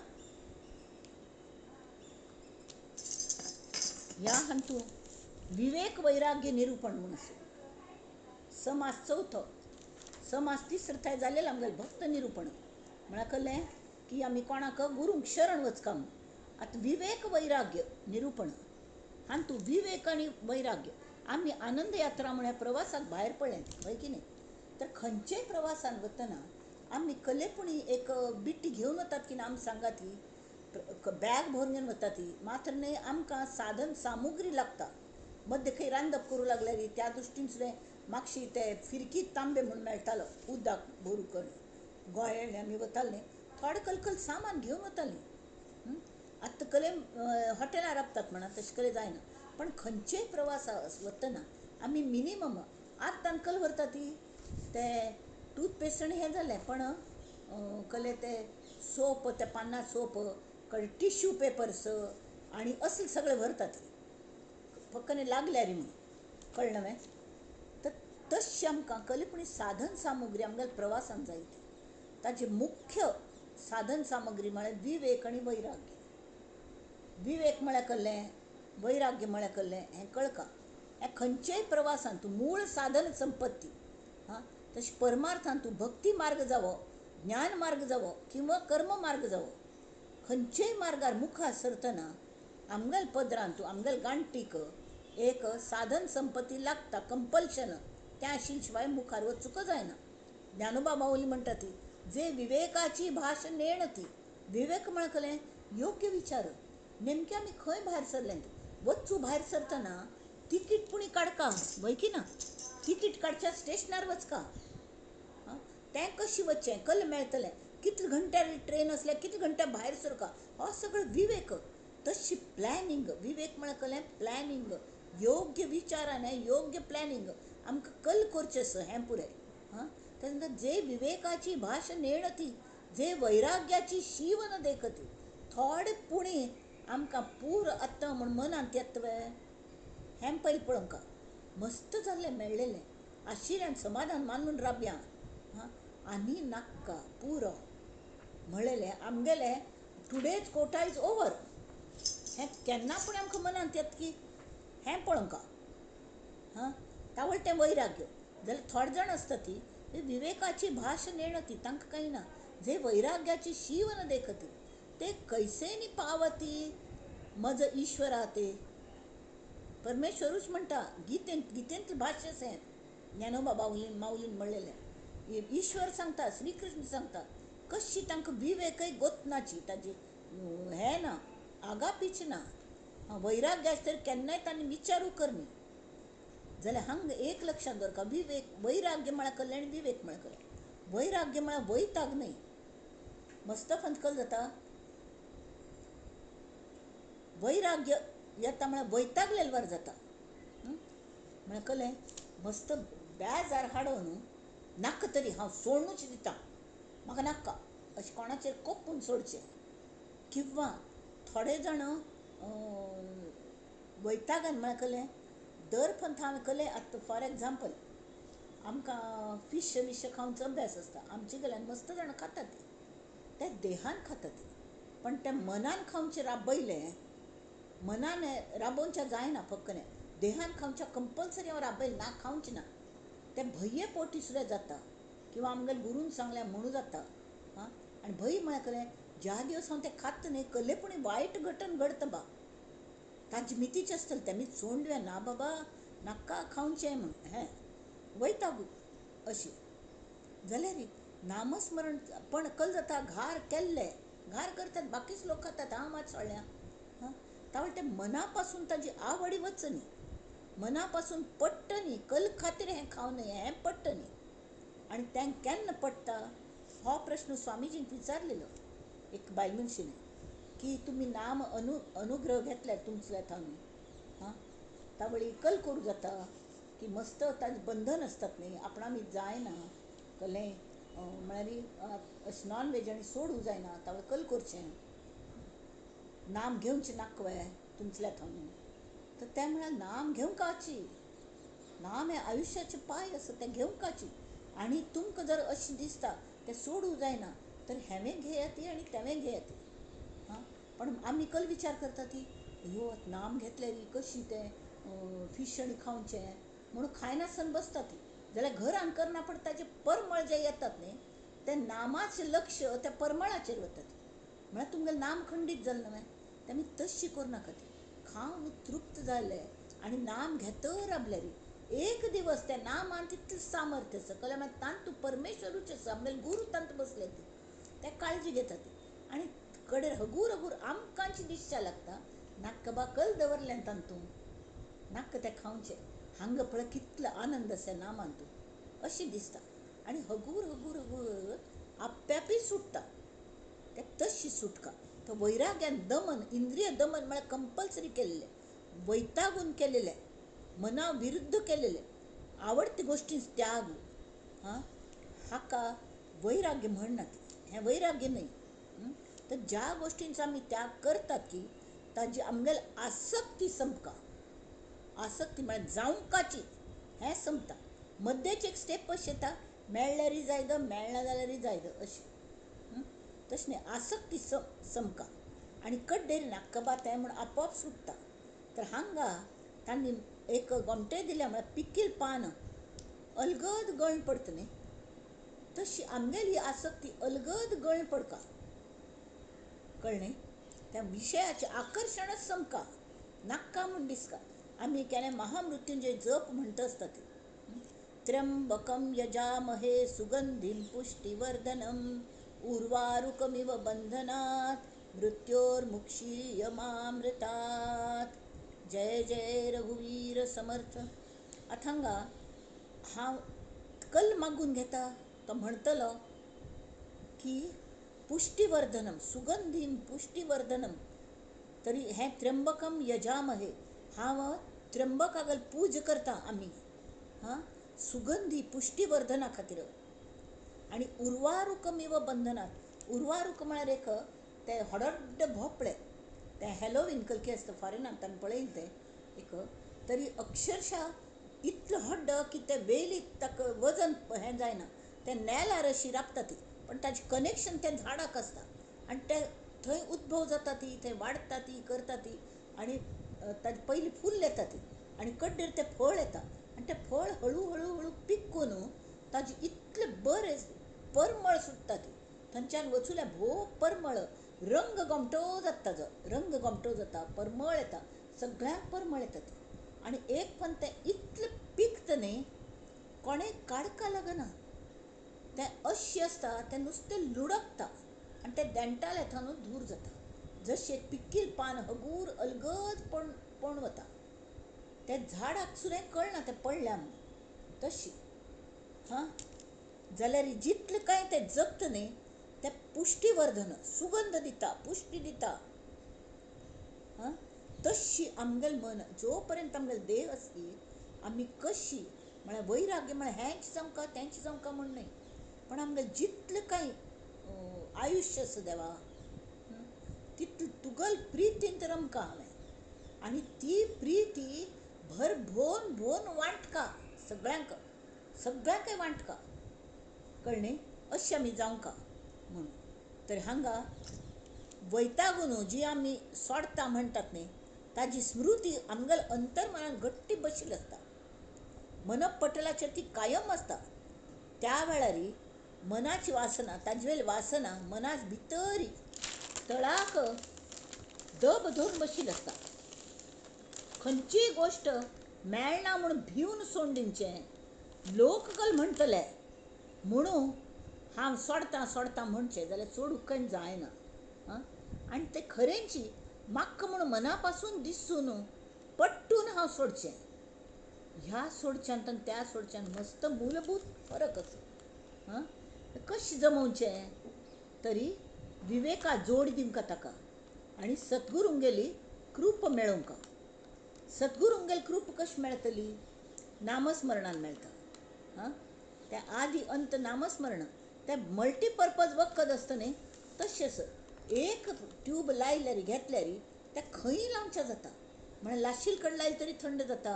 ह्या हातूंत विवेक वैराग्य निरूपण म्हूण आसा. समास चवथो, समास तिसरो थंय जालेलो आमगेलें भक्त निरूपण. म्हळ्यार कळ्ळें की आमी कोणाक गुरूंक शरण वचका म्हूण. आतां विवेक वैराग्य निरूपण हातूंत विवेक आनी वैराग्य. आमी आनंद यात्रा म्हळ्यार प्रवासाक भायर पडलें हय की न्ही. तर खंयचेय प्रवासान वतना आमी कलेपुणी एक बिट्टी घेवन वतात की ना आमी सांगात ही बॅग भरून घेवन वतात ती. मात्र न्हय आमकां साधन सामुग्री लागता. मध्य खंय रांदप करूं लागल्यार त्या दृश्टीन सुद्दां मागशी ते फिरकी तांबे म्हूण मेळटालो उदक भरू करून गोंय आमी वताले न्ही, थोडें कलकल सामान घेवन वतालीं. आतां कले हॉटेलार राबतात म्हणा, तशें कले जायना. पण खंयचेय प्रवास वतना आमी मिनिमम आतां कल व्हरता ती ते टूथपेस्ट आनी हें जालें, पण कले ते सोप, ते पान्ना सोप, कळे टिश्यू पेपर्स आनी असले सगळे व्हरतात फक्त लागल्यार म्हणून. कळ्ळें न्हय? तर तशें आमकां कलेपणी साधन सामुग्री आमगेल्या प्रवासान जाय ती. ताजी मुख्य साधन सामुग्री म्हळ्यार विवेक आनी वैराग्य. विवेक म्हळ्यार कसलें, वैराग्य म्हळ्यार कसलें हें कळका. हें खंयचेय प्रवासान तूं मूळ साधन संपत्ती. हां, तशें परमार्थान तूं भक्ती मार्ग जावो, ज्ञान मार्ग जावो किंवा कर्म मार्ग जावो, खंयचेय मार्गार मुखार सरतना आमगेल्या पदरान तूं आमगेल्या गांठीक एक साधन संपत्ती लागता, कंपल्शन. त्या आशिल्ल्या शिवाय मुखार वचूंक जायना. ज्ञानोबा माऊली म्हणटा ती, जे विवेकाची भाश नेण ती. विवेक म्हळ्यार कसलें? योग्य विचार. नेमकें आमी खंय भायर सरले, वचूं भायर सरतना तिकीट पुणी काडका, वय की ना? तिकीट काडच्या स्टेशनार वचका. तें कशें वचचें, कल मेळटलें, कितले घंट्यार ट्रेन आसल्यार कितले घंट्या भायर सरका, हो सगळो विवेक. तशी प्लॅनिंग. विवेक म्हळ्यार कसलें? प्लॅनिंग. योग्य विचारान योग्य प्लॅनिंग आमकां कल करचें आसा हें पुराय. हां, तेन्ना जे विवेकाची भाश नेणती, जे वैराग्याची शीव न देखती. थोडे पुणी आमकां पूर आतां म्हूण मनांत येता वे, हें पयलीं पळोवंक. मस्त जाल्लें मेळ्ळेलें आशिल्ल्यान समाधान मानून राबया. हां, आनी नाक्का पुरो म्हणलेलें आमगेलें टुडेज कोटा is over हें केन्ना पूण आमकां मनांत येता की हें पळोवंक. हां, तावळ तें वैराग्य. जाल्यार थोडे जाण आसता ती विवेकाची भाश नेणती, तांकां कांय ना. जे वैराग्याची शीव न देखती ते कैसे नी पावती मज ईश्वरा ते. परमेश्वरूच म्हणटा गीतेंत, गीतेंतलें भाश्य आसा हें, ज्ञानोबा माऊलीन म्हणलेलें. ईश्वर सांगता, श्रीकृष्ण सांगता, कशी तांकां विवेकय गोतनाची, ताजी हें ना, आगापीच ना, वैराग्याच तर केन्नाय तांणी विचारू करनी. जाल्यार हांगा एक लक्षांत दवरका, विवेक वैराग्य म्हळ्यार कसलें आनी विवेक म्हळ्यार कसलें. वैराग्य म्हळ्यार वैताग न्हय. मस्त फंतकल जाता. वैराग्य येता म्हळ्यार वैतागलेल्यार जाता. म्हळ्यार कसलें, मस्त बेजार हाडून नाका तरी हांव सोडूच दिता, म्हाका नाका अशें कोणाचेर कोपून सोडचें. किंवा थोडे जाण वैतागान म्हळ्यार कसलें, दर पंथ हांवें कसलें, आतां फॉर एग्जाम्पल आमकां फिश विश खावचो अभ्यास आसता. आमचे गेल्यान मस्त जाणां खातात, ते देहान खातात, पण ते मनान खावचें राबयलें, मनान राबोवच्या जायना फक्कने, देहान खावच्या कंपल्सरी हांव राबयलें ना, खावचें ना, तें भंये पोटी सुद्दां जाता. किंवा आमगेल्या गुरून सांगल्या म्हणून जाता. हां, आनी भंय म्हळ्यार कसलें, ज्या दिवस हांव तें खात न्हय कसलें पूण वायट घटन घडटा बा, ताजी मितीचें आसतलें तें सोडून ना बाबा नाका खावचें म्हूण हें वैतागू अशी. जाल्यार नामस्मरण पण कल जाता, घार केल्ले घार करतात, बाकीच लोक खातात, हांव मात सोडल्या. हां, तावळ तें मना पासून ताजी आवडी वच न्ही, मना पासून पडटा न्ही, कल खातीर हें खावं न्हय हें पडटा न्ही. आनी तें केन्ना पडटा हो प्रश्न स्वामीजींक विचारलेलो एक बायल मनशेन, की तुमी नाम अनुग्रह घेतल्यार तुमच्या थावन, हां, तावळी कल करूं जाता की मस्त ताजें बंधन आसतात न्ही, आपणा आमी जायना कसलें म्हळ्यार अशें नॉन वेज आनी सोडूं जायना, तावळ कल करचें, नाम घेवचें नाका तुमच्या थावन. तर तें म्हळ्यार नाम घेवंकाची, नाम हें आयुश्याचे पांय आसा, तें घेवंकाची. आनी तुमकां जर अशें दिसता तें सोडूं जायना तर हेंवें घेयात आनी तेंवें घेयात. हां, पण आमी कल विचार करता ती अयो नाम घेतल्यार कशी तें फिश आनी खावचें म्हणून खायनासतना बसता ती. जाल्यार घरान करना पण ताजे परमळ जे येतात न्ही ते नामाचें लक्ष त्या परमळाचेर वतात, म्हळ्यार तुमगेलें नाम खंडीत जालें न्हय. तें आमी तशी करूं नाका, ती खावन तृप्त जालें आनी नाम घेत राबल्यार एक दिवस त्या नामान तितलें सामर्थ्य आसा, कळ्ळें? मागीर तांतू परमेश्वरूच आसा, आमगेले गुरू तांतू बसले ती, ते काळजी घेतात आनी कडेर हगूर हगूर आमकांची दिसच्या लागता नाक्क बा कल दवरलें तांतू, नाक्क तें खावचें, हांगा पळय कितलो आनंद आसा नामान तूं अशें दिसता आनी हगूर हगूर हगूर आप्यापी सुट्टा ते तशी सुटका. तो वैराग्यान दमन, इंद्रिय दमन म्हळ्यार कंपल्सरी केल्लें, वैतागून केलेलें, मना विरुद्ध केलेलें, आवडती गोश्टी त्याग, हां, हाका वैराग्य म्हणनात, हें वैराग्य न्हय. तर ज्या गोश्टींचो आमी त्याग करतात की ताजी आमगेली आसक्ती संपका, आसक्ती म्हळ्यार जावंकाची हें संपता. मद्देच एक स्टेप अशें येता, मेळ्ळ्यारी जायद मेळना जाल्यारय जायद अशें. तशें न्हय, आसक्ती समका आनी कड्डेर नाक्कबा तें म्हूण आपोआप सुट्टा. तर हांगा तांणी एक गोमटें दिलें म्हळ्यार पिकील पान अलगद गळून पडटा न्हय, तशी आमगेली आसक्ती अलगद गळून पडका. कळ्ळें न्हय? त्या विशयाचें आकर्शणच समका नाक्का म्हूण दिसका. आमी केन्ना महामृत्युंजय जप म्हणटा आसता ती, त्र्यंबकं यजामहे सुगंधीं पुष्टिवर्धनम् उर्वारुकमिव बंधनात् मृत्योर्मुक्षीयमामृतात्. जय जय रघुवीर समर्थ. आतां हांगा हांव कल मागून घेता, तो म्हणटलो की पुष्टिवर्धनम सुगंधीं पुष्टिवर्धनम, तरी हें त्र्यंबकम यजामहे, हांव त्र्यंबकागल पूज करता आमी, हां, सुगंधी पुष्टिवर्धना खातीर. आनी उर्वारुकमिव बंधनात, उर्वारुक म्हळ्यार एक ते हडड्ड भोपळे, ते हॅलोवीन कलकी आसता फॉरेनाक, ताणें पळयलें तें एक, तरी अक्षरशा इतलो हड्ड की ते वेली ताका वजन हें जायना, ते नेलार अशी राबता ती, पण ताजें कनेक्शन त्या झाडाक आसता आनी ते थंय उद्भव जाता ती, थंय वाडटा ती, करता ती, आनी ताजे पयलीं फूल येता ती आनी कड्डेर तें फळ येता आनी तें फळ हळू हळू हळू पिकून ताजें इतलें बरें परमळ सुट्टा ती, थंयच्यान वचुल्या भोव परमळ, रंग गोमटो जाता ताजो, रंग गोमटो जाता, परमळ येता, सगळ्यांक परमळ येता ती. आनी एक पण तें इतलें पिकता न्हय, कोणें काडका लागना, तें अशें आसता, तें नुस्तें लुडकता आनी तें देंठालें थंय दूर जाता, जशें पिकील पान हगूर अलगद पडून वता, तें झाडाक सुद्दां कळना तें पडल्या म्हूण, तशी. हां, जाल्यार जितलें कांय तें जगता न्हय तें पुष्टिवर्धन, सुगंध दिता, पुष्टी दिता. हां, तशी आमगेलें मन जो पर्यंत आमगेलो देह आसली आमी कशी म्हळ्यार वैराग्य म्हळ्यार हेंच जावंका तेंच जावंका म्हूण न्हय, पण आमगेलें जितलें कांय आयुश्य आसा देवा तितलें तुगल प्रितीन रमका हांवें, आनी ती प्रिती भर भोवन भोवन वांटका सगळ्यांक, सगळ्यांकय वांटका. कळ्ळें न्हय? अशें आमी जावंका म्हणून. तर हांगा वैतागून जी आमी सोडता म्हणटात न्हय, ताजी स्मृती आमगेल्या अंतर्मनान घट्टी बशिल्ली आसता, मनपटलाचेर ती कायम आसता. त्या वेळार मनाची वासना, ताजे वयली वासना मनाच भितर तळाक दब धरून बशिल्ली आसता. खंयचीय गोश्ट मेळना म्हूण भिवन सोडून दिवचें, लोक कल म्हणटले म्हणून हांव सोडता सोडता म्हणचें जाल्यार सोडूंक कांय जायना. आं, आनी तें खरेंची म्हाका म्हूण मना पासून दिसून पट्टून हांव सोडचें, ह्या सोडच्यान आनी त्या सोडच्यान मस्त मूलभूत फरक आसा. आं, कशें जमोवचें? तरी विवेका जोड दिवंका ताका आनी सद्गुरूंगेली कृप मेळोवंका. सद्गुरूंगेली कृप कशी मेळटली? नामस्मरणान मेळटा. आं, त्या आदी अंत नामस्मरण, तें मल्टीपर्पज वखद आसता न्हय तशें. एक ट्यूब लायल्यार घेतल्यार तें खंय लावचें जाता, म्हळ्यार लाशील कडेन लायलें तरी थंड जाता,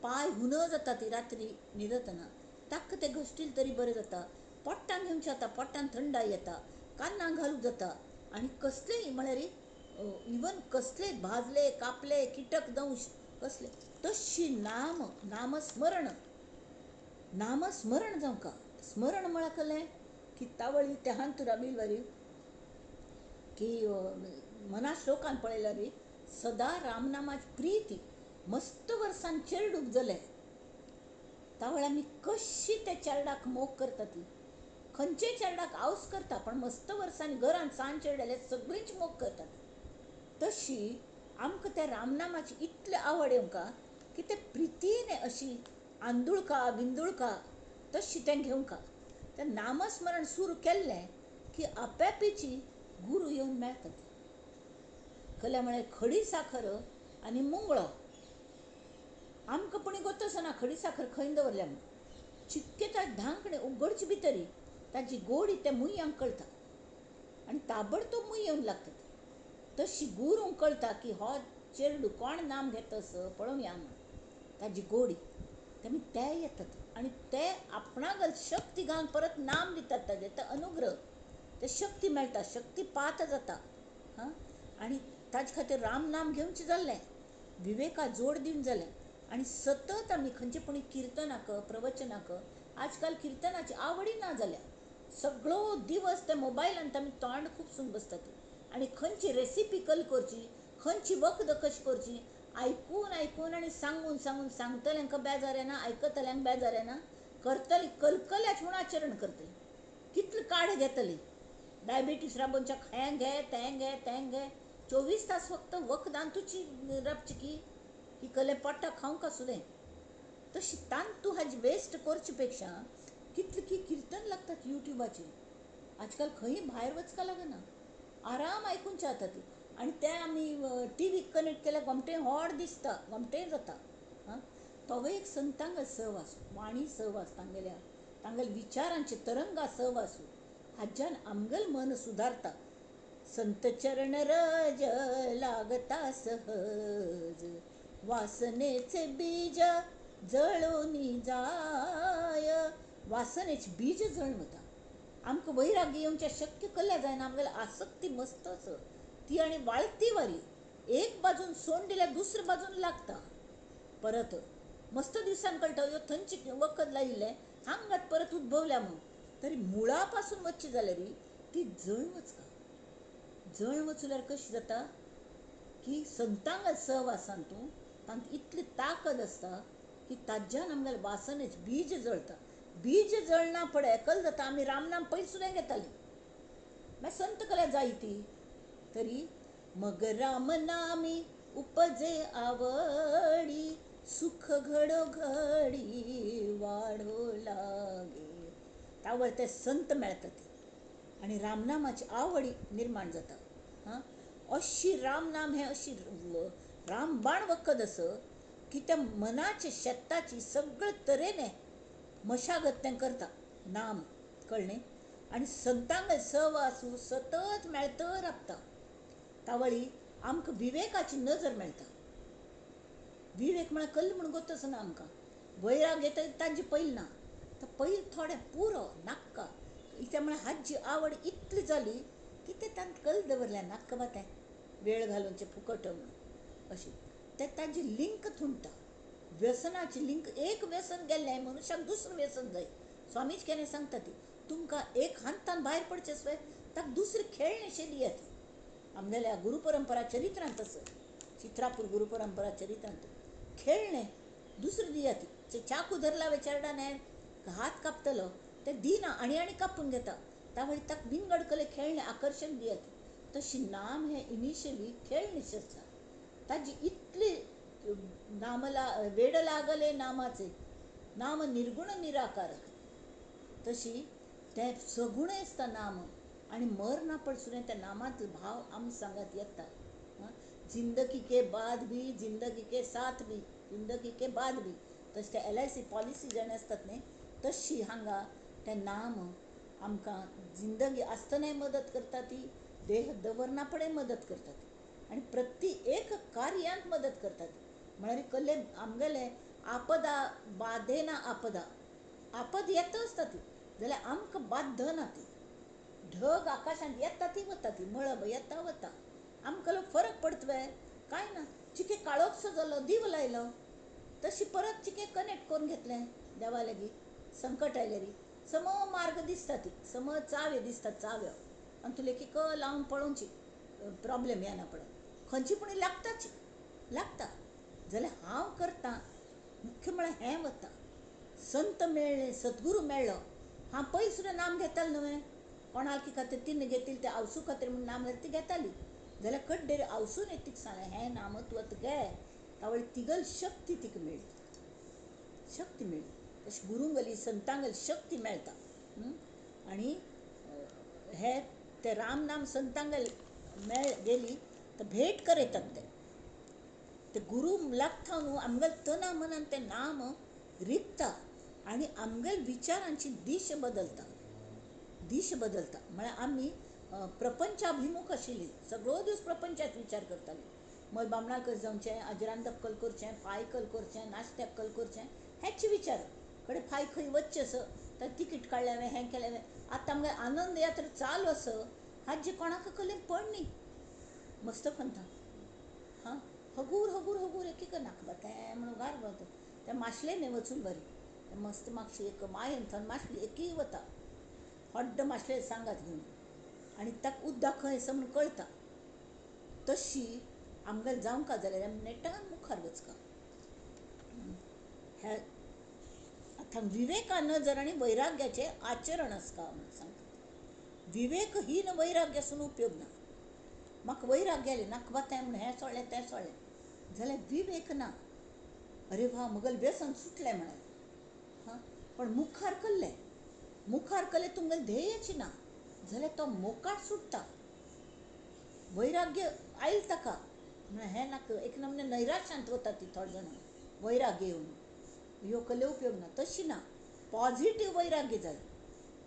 पांय हुन जाता ती रात्री न्हिदतना, ताका तें घश्टील तरी बरें जाता, पोट्टान घेवचें जाता, पोट्टान थंडाय येता, कान्नां घालूंक जाता, आनी कसलेय म्हळ्यार इवन कसले भाजले कापले किटक दंश कसले, तशी नाम नामस्मरण, नामस्मरण जावंका. स्मरण म्हळ्यार कसलें की तावळी त्या हांतुरा बिलवारी की मना श्लोकान पळयल्यार सदा रामनामाची प्रिती मस्त वर्सान चेरडूक जालें, तावळ आमी कशी त्या चेरडाक मोग करता ती, खंयचे चेरडाक आवस करता, पण मस्त वर्सांनी घरान सान चेरडे जाल्यार सगळींच मोग करतात. तशी आमकां त्या रामनामाची इतली आवड येवंका की ते प्रितीन अशी आंदुळका बिंदुळका तशी तें घेवंका. तें नामस्मरण सुरू केल्लें की आपापीची गुरू येवन मेळटा. कल्या म्हळ्यार खडी साखर आनी मुंगळो, आमकां पुणी गोत आसना खडी साखर खंय दवरल्या म्हूण, चिक्के ताजे धांकणे उगडचे भितरी ताजी गोडी त्या मुयांक कळटा आनी ताबडतोब मूय येवन लागता. तशी गुरूंक कळटा की हो चेरडू कोण नाम घेता असो पळोवया म्हूण. ताजी गोडी तेमी ते येतात आनी ते आपणाक शक्ती घालून परत नाम दितात ताजे ते अनुग्रह ते शक्ती मेळटा, शक्ती पात जाता. हां, आनी ताजे खातीर राम नाम घेवचें जाल्लें, विवेका जोड दिवन जालें. आनी सतत आमी खंयचे पूण किर्तनाक प्रवचनाक, आजकाल किर्तनाची आवडय ना जाल्या, सगळो दिवस त्या मोबायलान आमी तोंड खुपसून बसतात आनी खंयची रेसिपी कल करची, खंयची वखद कशी करची आयकून आयकून आनी सांगून सांगून सांगतल्यांक बेजार येना, आयकतल्यांक बेजार येना, करतली कलकल्याच म्हूण आचरण करतली, कितले काढ घेतली, डायबिटीस राबोवच्या हें घे तें घे तें घे, 24 तास फक्त वखदान तुजी राबची की ही कले पोटा खावंक आसूं. तशी तांतू हाजी वेस्ट करचे पेक्षा कितले की किर्तन लागतात यूट्यूबाचेर. आजकाल खंय भायर वचका लागना, आराम आयकून जाता ती. आनी ते आमी टीव्हीक कनेक्ट केल्यार गोमटें व्हड दिसता, गोमटें जाता. हां, तोवूय एक संतांग सहवास, वाणी सहवास, तांगेल्या तांगेल्या विचारांचे तरंगा सहवास, हाज्यान आमगेल मन सुदारता. संत चरण रज लागता सहज, वासनेचे बीज जळोनी जाय. वासनेचे बीज जळून वता. आमकां वैराग्य येवच्या शक्य कल्या जायना, आमगेली आसक्ती मस्त आसा ती आनी वाळती वारी, एक बाजून सोंड दिल्यार दुसरे बाजून लागता. परत मस्त दिसान कळटा ह्यो थंयची वखद लायिल्लें हांगात परत उद्भवल्या म्हूण. तरी मुळा पासून वचची जाल्यार ती जळ वचका. जळ वचल्यार कशी जाता की संतांग सहवासान तूं तांकां इतली ताकद आसता की ताज्यान आमगेले वासनेच बीज जळता. बीज जळना पडे एकल जाता. आमी रामनाम पयलीं सुद्दां घेतालीं, मागीर संत कल्या जाय ती तरी मग राम नामी उपजे आवडी, सुख घडोघडी वाढो लागे. तावर ते संत मेळतात आनी रामनामाची आवडी निर्माण जाता. हां, अशी रामनाम हें अशी रामबाण वखद आसा की त्या मनाचे शेताची सगळे तरेने मशागत तें करता नाम, कळ्ळें. आनी संतांग सहवासू सतत मेळत राबता. तावळी आमकां विवेकाची नजर मेळटा. विवेक म्हळ्यार कल्ल म्हूण गोतच ना आमकां, वैराग येता ताजी पयलीं ना, तर पयलीं थोडें पुरो नाक्का. कित्याक म्हळ्यार हाजी आवड इतली जाली की ते तांकां कल दवरल्या नाक्का बा तें वेळ घालूनचें फुकट म्हणून अशें ते ताजी लिंक थुंडटा. व्यसनाची लिंक, एक व्यसन गेल्लें मनुष्याक दुसरें व्यसन जाय. स्वामीच केन्ना सांगता ती तुमकां एक हातान भायर पडचें आसलें ताका दुसरें खेळणें दियात. आमगेल्या गुरुपरंपरा चरित्रांत आसा, चित्रापूर गुरुपरंपरा चरित्रांत खेळणें दुसरें दियात. चाकू धरला चेरडान हात कापतलो ते दिना आनी आनी कापून घेता. तावळी ताका विंगड कले खेळणें आकर्शण दियात. तशी नाम हें इनिशियली खेळणें आसता. ताजी इतली नामला वेड लागले नामाचे, नाम निर्गुण निराकार, तशी तें सगुण आसता नाम. आनी मर ना पडसुलें त्या नामांतलो भाव आम सांगात येता. जिंदगी के बाद भी, जिंदगी के साथ भी, जिंदगी के बाद भी. तशें ते LIC policy जेन्ना आसतात न्ही तशी हांगा तें नाम आमकां जिंदगी आसतनाय मदत करता ती, देह दवरना पडे मदत करता ती, आनी प्रति एक कार्यांत मदत करता ती. म्हळ्यार कल्ले आमगेले आपदा बाधेना आपदा, आपद येता आसता ती जाल्यार आमकां बाधना ती. ढग आकाशांत येता ती वता ती, मळब येता वता, आमकां फरक पडतवे कांय ना. चिके काळोखसो जालो दिव लायलो तशी परत चिके कनेक्ट करून घेतलें देवा लागीं. संकट आयल्यार सम मार्ग दिसता ती, सम चाव्यो दिसता चाव्यो, आनी तूं लेखीक लावन पळोवची प्रॉब्लेम येना पडत. खंयची पूण लागताची लागता जाल्यार हांव करतां मुख्य म्हळ्यार हें वता. संत मेळ्ळे, सद्गुरू मेळ्ळो, हांव पयलीं सुद्दां नाम घेतालें न्हय, कोणाकी खातीर तिन्न घेतिल्ली ते आवसू खातीर म्हूण नाम घेतली ती घेताली. जाल्यार कड्डेर आवसून तिका सांगलें हें नाम तूं आतां घे. तावळी तिगल शक्ती तिका मेळ्ळी, शक्ती मेळ्ळी. तशी गुरूंगली संतांगली शक्ती मेळटा. आनी हे ते राम नाम संतांगल मेळ गेली तर भेट करयतात ते. ते गुरू लागता न्हू आमगेले तना मनान तें नाम रिगता आनी आमगेले विचारांची दिश बदलता, दिश बदलता. म्हळ्यार आमी प्रपंचाभिमुख आशिल्ली, सगळो दीस प्रपंचात विचार करताली. मग बामणाल कशें जावचें, अजरान दक्कल करचें, फाय कल करचें, नाश्त्याक कल करचें, हेच विचार कडे फाय खंय वचचें असो तर तिकीट काडलें हें केलें. आतां आमगे आनंद यात्रा चालू आसा हाजी कोणाक कलेन पड न्ही मस्त पंथा हां हगूर हगूर हगूर एक नाका तें म्हणून गार वता तें माशले न्हय वचून बरें मस्त मातशी एक मायन थंय माशली एकय वता हड्ड माशले सांगात घेवन आनी ताका उदक खंय आसा म्हूण कळटा. तशी आमगेर जावंक जाल्यार आमी नेटान मुखार वचका. ह्या आतां विवेका नजर आनी वैराग्याचें आचरण आसता म्हणून सांगता. विवेकहीन वैराग्य आसून उपयोग ना. म्हाका वैराग्य आयलें नाका तें म्हूण हें सोडलें तें सोडलें जाल्यार विवेक ना. अरे वा म्हगेलें व्यसन सुटलें म्हळें हां, पण मुखार कल्लें मुखार कल्लें तुमगेलें ध्येयच ना जाल्यार तो मोकाट सुट्टा. वैराग्य आयलें ताका म्हळ्यार हें नाका एक नमने नैराश्यांत वता ती थोडे जाणां वैराग्य येवन ह्यो कल्ले उपयोग ना. तशी ना, पॉझिटीव वैराग्य जाय.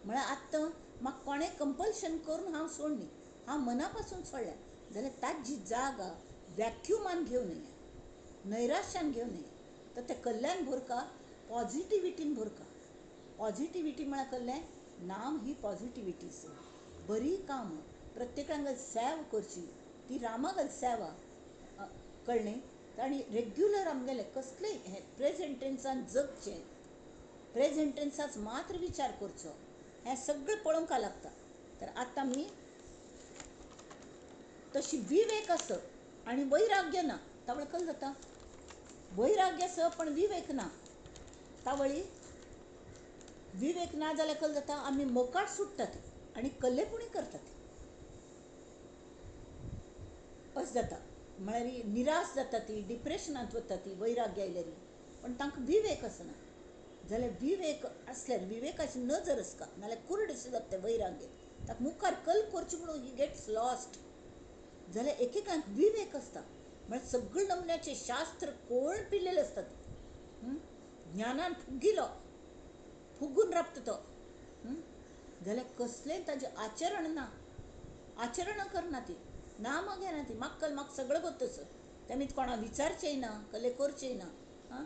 म्हळ्यार आतां म्हाका कोणें कंपल्शन करून हांव सोडनी, हांव मना पासून सोडलें जाल्यार ताजी जागा वॅक्युमान घेवं नये, नैराश्यान घेवं नये, तर तें कल्याण भरका, पॉझिटिविटीन भरका. पॉझिटिविटी म्हळ्यार कल्लें नाम ही पॉझिटिविटी बरी काम प्रत्येकान सेव करची ती रामागल सेवा कळ्ळें. आनी रेग्युलर आमगेलें कसलेंय हें प्रेजेंट टेन्सान जगचें, प्रेजेंट टेन्साच मात्र विचार करचो, हें सगळें पळोवंक लागता. तर आतां आमी तशी विवेक आस आनी वैराग्य ना तावळ कल जाता. वैराग्य आस पण विवेक ना तावळी विवेक ना जाल्यार कल जाता आमी मोकाट सुट्टात आनी कल्लेपुणी करतात अशें जाता. म्हळ्यार निराश जाता ती, डिप्रेशनांत वता ती वैराग्य आयल्यार. पण तांकां विवेक आसना जाल्यार विवेक आसल्यार विवेकाची नजर आसता नाल्यार कुरडशें जाता तें वैराग्य ताका मुखार कल करचें म्हणून he gets lost. जाल्यार एकेकांक विवेक आसता म्हळ्यार सगळे नमुन्याचे शास्त्र कोण पिल्लेले आसतात, ज्ञानान फुगिलो फुगून राबता तो, जाल्यार कसलें ताजें आचरण ना, आचरण करना ती, ना मग घेना ती, म्हाका कल म्हाका सगळें गोत्तस तेमी कोणा विचारचें ना, कले करचें ना. हां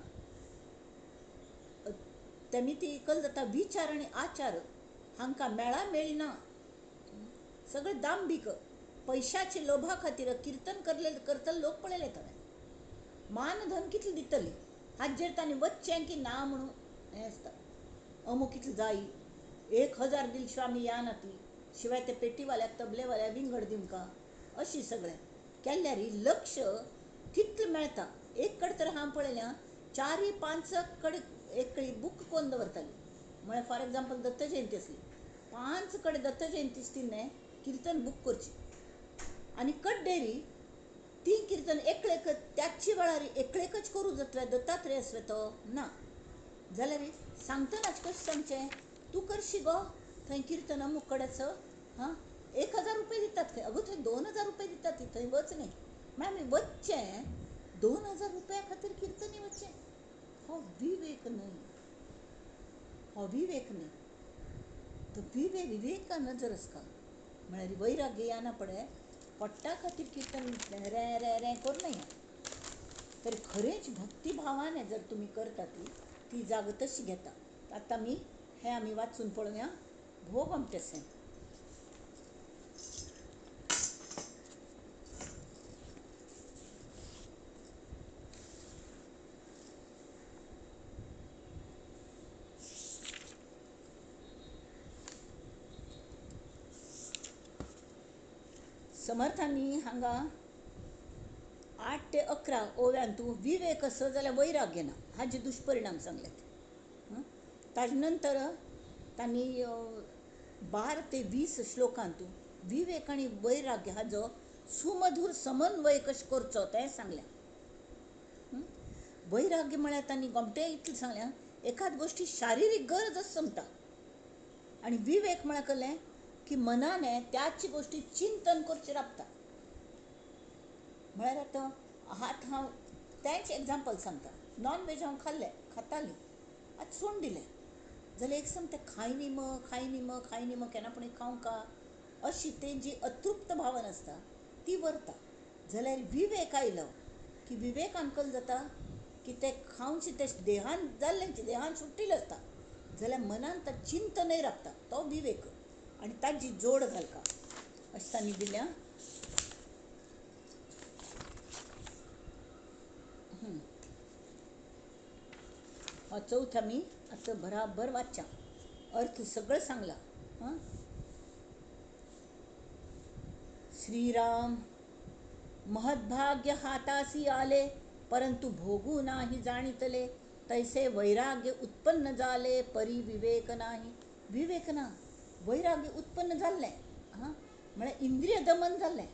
तेमी ती कल जाता विचार आनी आचार हांकां मेळा मेळना, सगळें दांभीक पयशाचे लोभा खातीर किर्तन करतले लोक पळयले हांवें. मान धन कितलें दितली हाजेर तांणी वचचें की ना म्हणून हें आसता. अमूक कितलें जाय 1000 दिल शिवाय आमी या ना ती शिवाय ते पेटीवाल्याक तबलेवाल्याक विंगड दिवंका अशी सगळें केल्यार लक्ष कितलें मेळटा. एक कडेन तर हांव पळयलें 4-5 कडेन एक बूक कोन्न दवरताली. म्हळ्यार फॉर एग्जाम्पल दत्त जयंती आसली, 5 कडेन दत्त जयंती तिणें किर्तन बूक करची आनी कड्डेरी ती किर्तन एकलेक त्याच वेळार एकलेकच करूं जातलें दत्तात्रेय आसले तो ना जाल्यार सांगतनाच कशें सांगचें, तूं करशी गो थंय किर्तन अमूक कडेच हां 1000 रुपये दितात खंय, अगो थंय 2000 रुपये दितात थंय वच न्ही. म्हळ्यार आमी वचचें 2000 रुपया खातीर किर्तनी वचचें, हो विवेक न्हय, हो विवेक न्हय. तो विवेका नजर आसता. म्हळ्यार वैराग्य येना पडे पोट्टा खातीर किर्तन रे रे रे करूं नये. तर खरेंच भक्तिभावान जर तुमी करता ती ती जाग तशी घेता. आतां आमी हें आमी वाचून पळोवया भोग आमटेसें. समर्थांनी हांगा 8 ते 11 ओव्यांतू विवेक आसो जाल्यार वैराग्य ना हाजे दुश्परिणाम सांगल्यात. ताजे नंतर तांणी 12 ते 20 श्लोकांतू विवेक आनी वैराग्य हाजो सुमधूर समन्वय कशें करचो तें सांगलें. वैराग्य म्हळ्यार तांणी गोमटें इतलें सांगलें एखाद गोश्टी शारिरीक गरज अशें समता आनी विवेक म्हळ्यार कळ्ळें की मनाने त्याच गोश्टी चिंतन करचें राबता. म्हळ्यार आतां आतां हांव तेंच एग्जाम्पल सांगता, नॉन वेज हांव खाल्लें खातालीं आतां सोडून दिलें जाल्यार एक सम तें खायनी म खायनी म खायनी म केन्ना पूण खावंक का अशी तेजी अतृप्त भावना आसता ती वरता. जाल्यार विवेक आयलो की विवेकान कल जाता की ते खावचे ते देहान जाल्लें देहान सुट्टिल्लें आसता जाल्यार मनान तां चिंतनय राखता तो विवेक आनी ताजी जोड घालता अशें तांणी दिल्या. चौथ आमी आतां बराबर वाचच्या अर्थ सगळं सांगला. हां, श्रीराम महद्भाग्य हातासी आले परंतु भोगू नाही जाणितले तैसे वैराग्य उत्पन्न जाले परी विवेक नाही. विवेक ना, वैराग्य उत्पन्न जाल्लें हां म्हळ्यार इंद्रिय दमन जाल्लें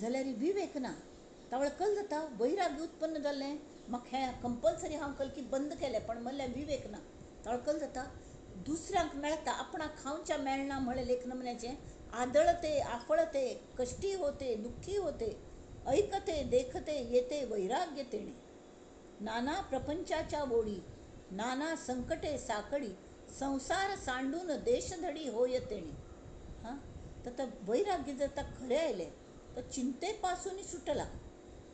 जाल्यार विवेक ना. तावळ कल जाता वैराग्य उत्पन्न जाल्लें म्हाका हें कंपल्सरी हांव कलकी बंद केलें पण म्हणल्यार विवेक ना. तावळ कल जाता दुसऱ्यांक मेळटा आपणाक खावच्या मेळना म्हळें लेख नमुन्याचें आदळते आफळते कष्टी होते दुःखी होते ऐकते देखते येते वैराग्य तेणे नाना प्रपंचाच्या ओढी नाना संकटे साकडी संसार सांडून देशधडी होय तेणे. हां, तर वैराग्य जर ता खरें आयलें तर चिंतेपासून सुटला,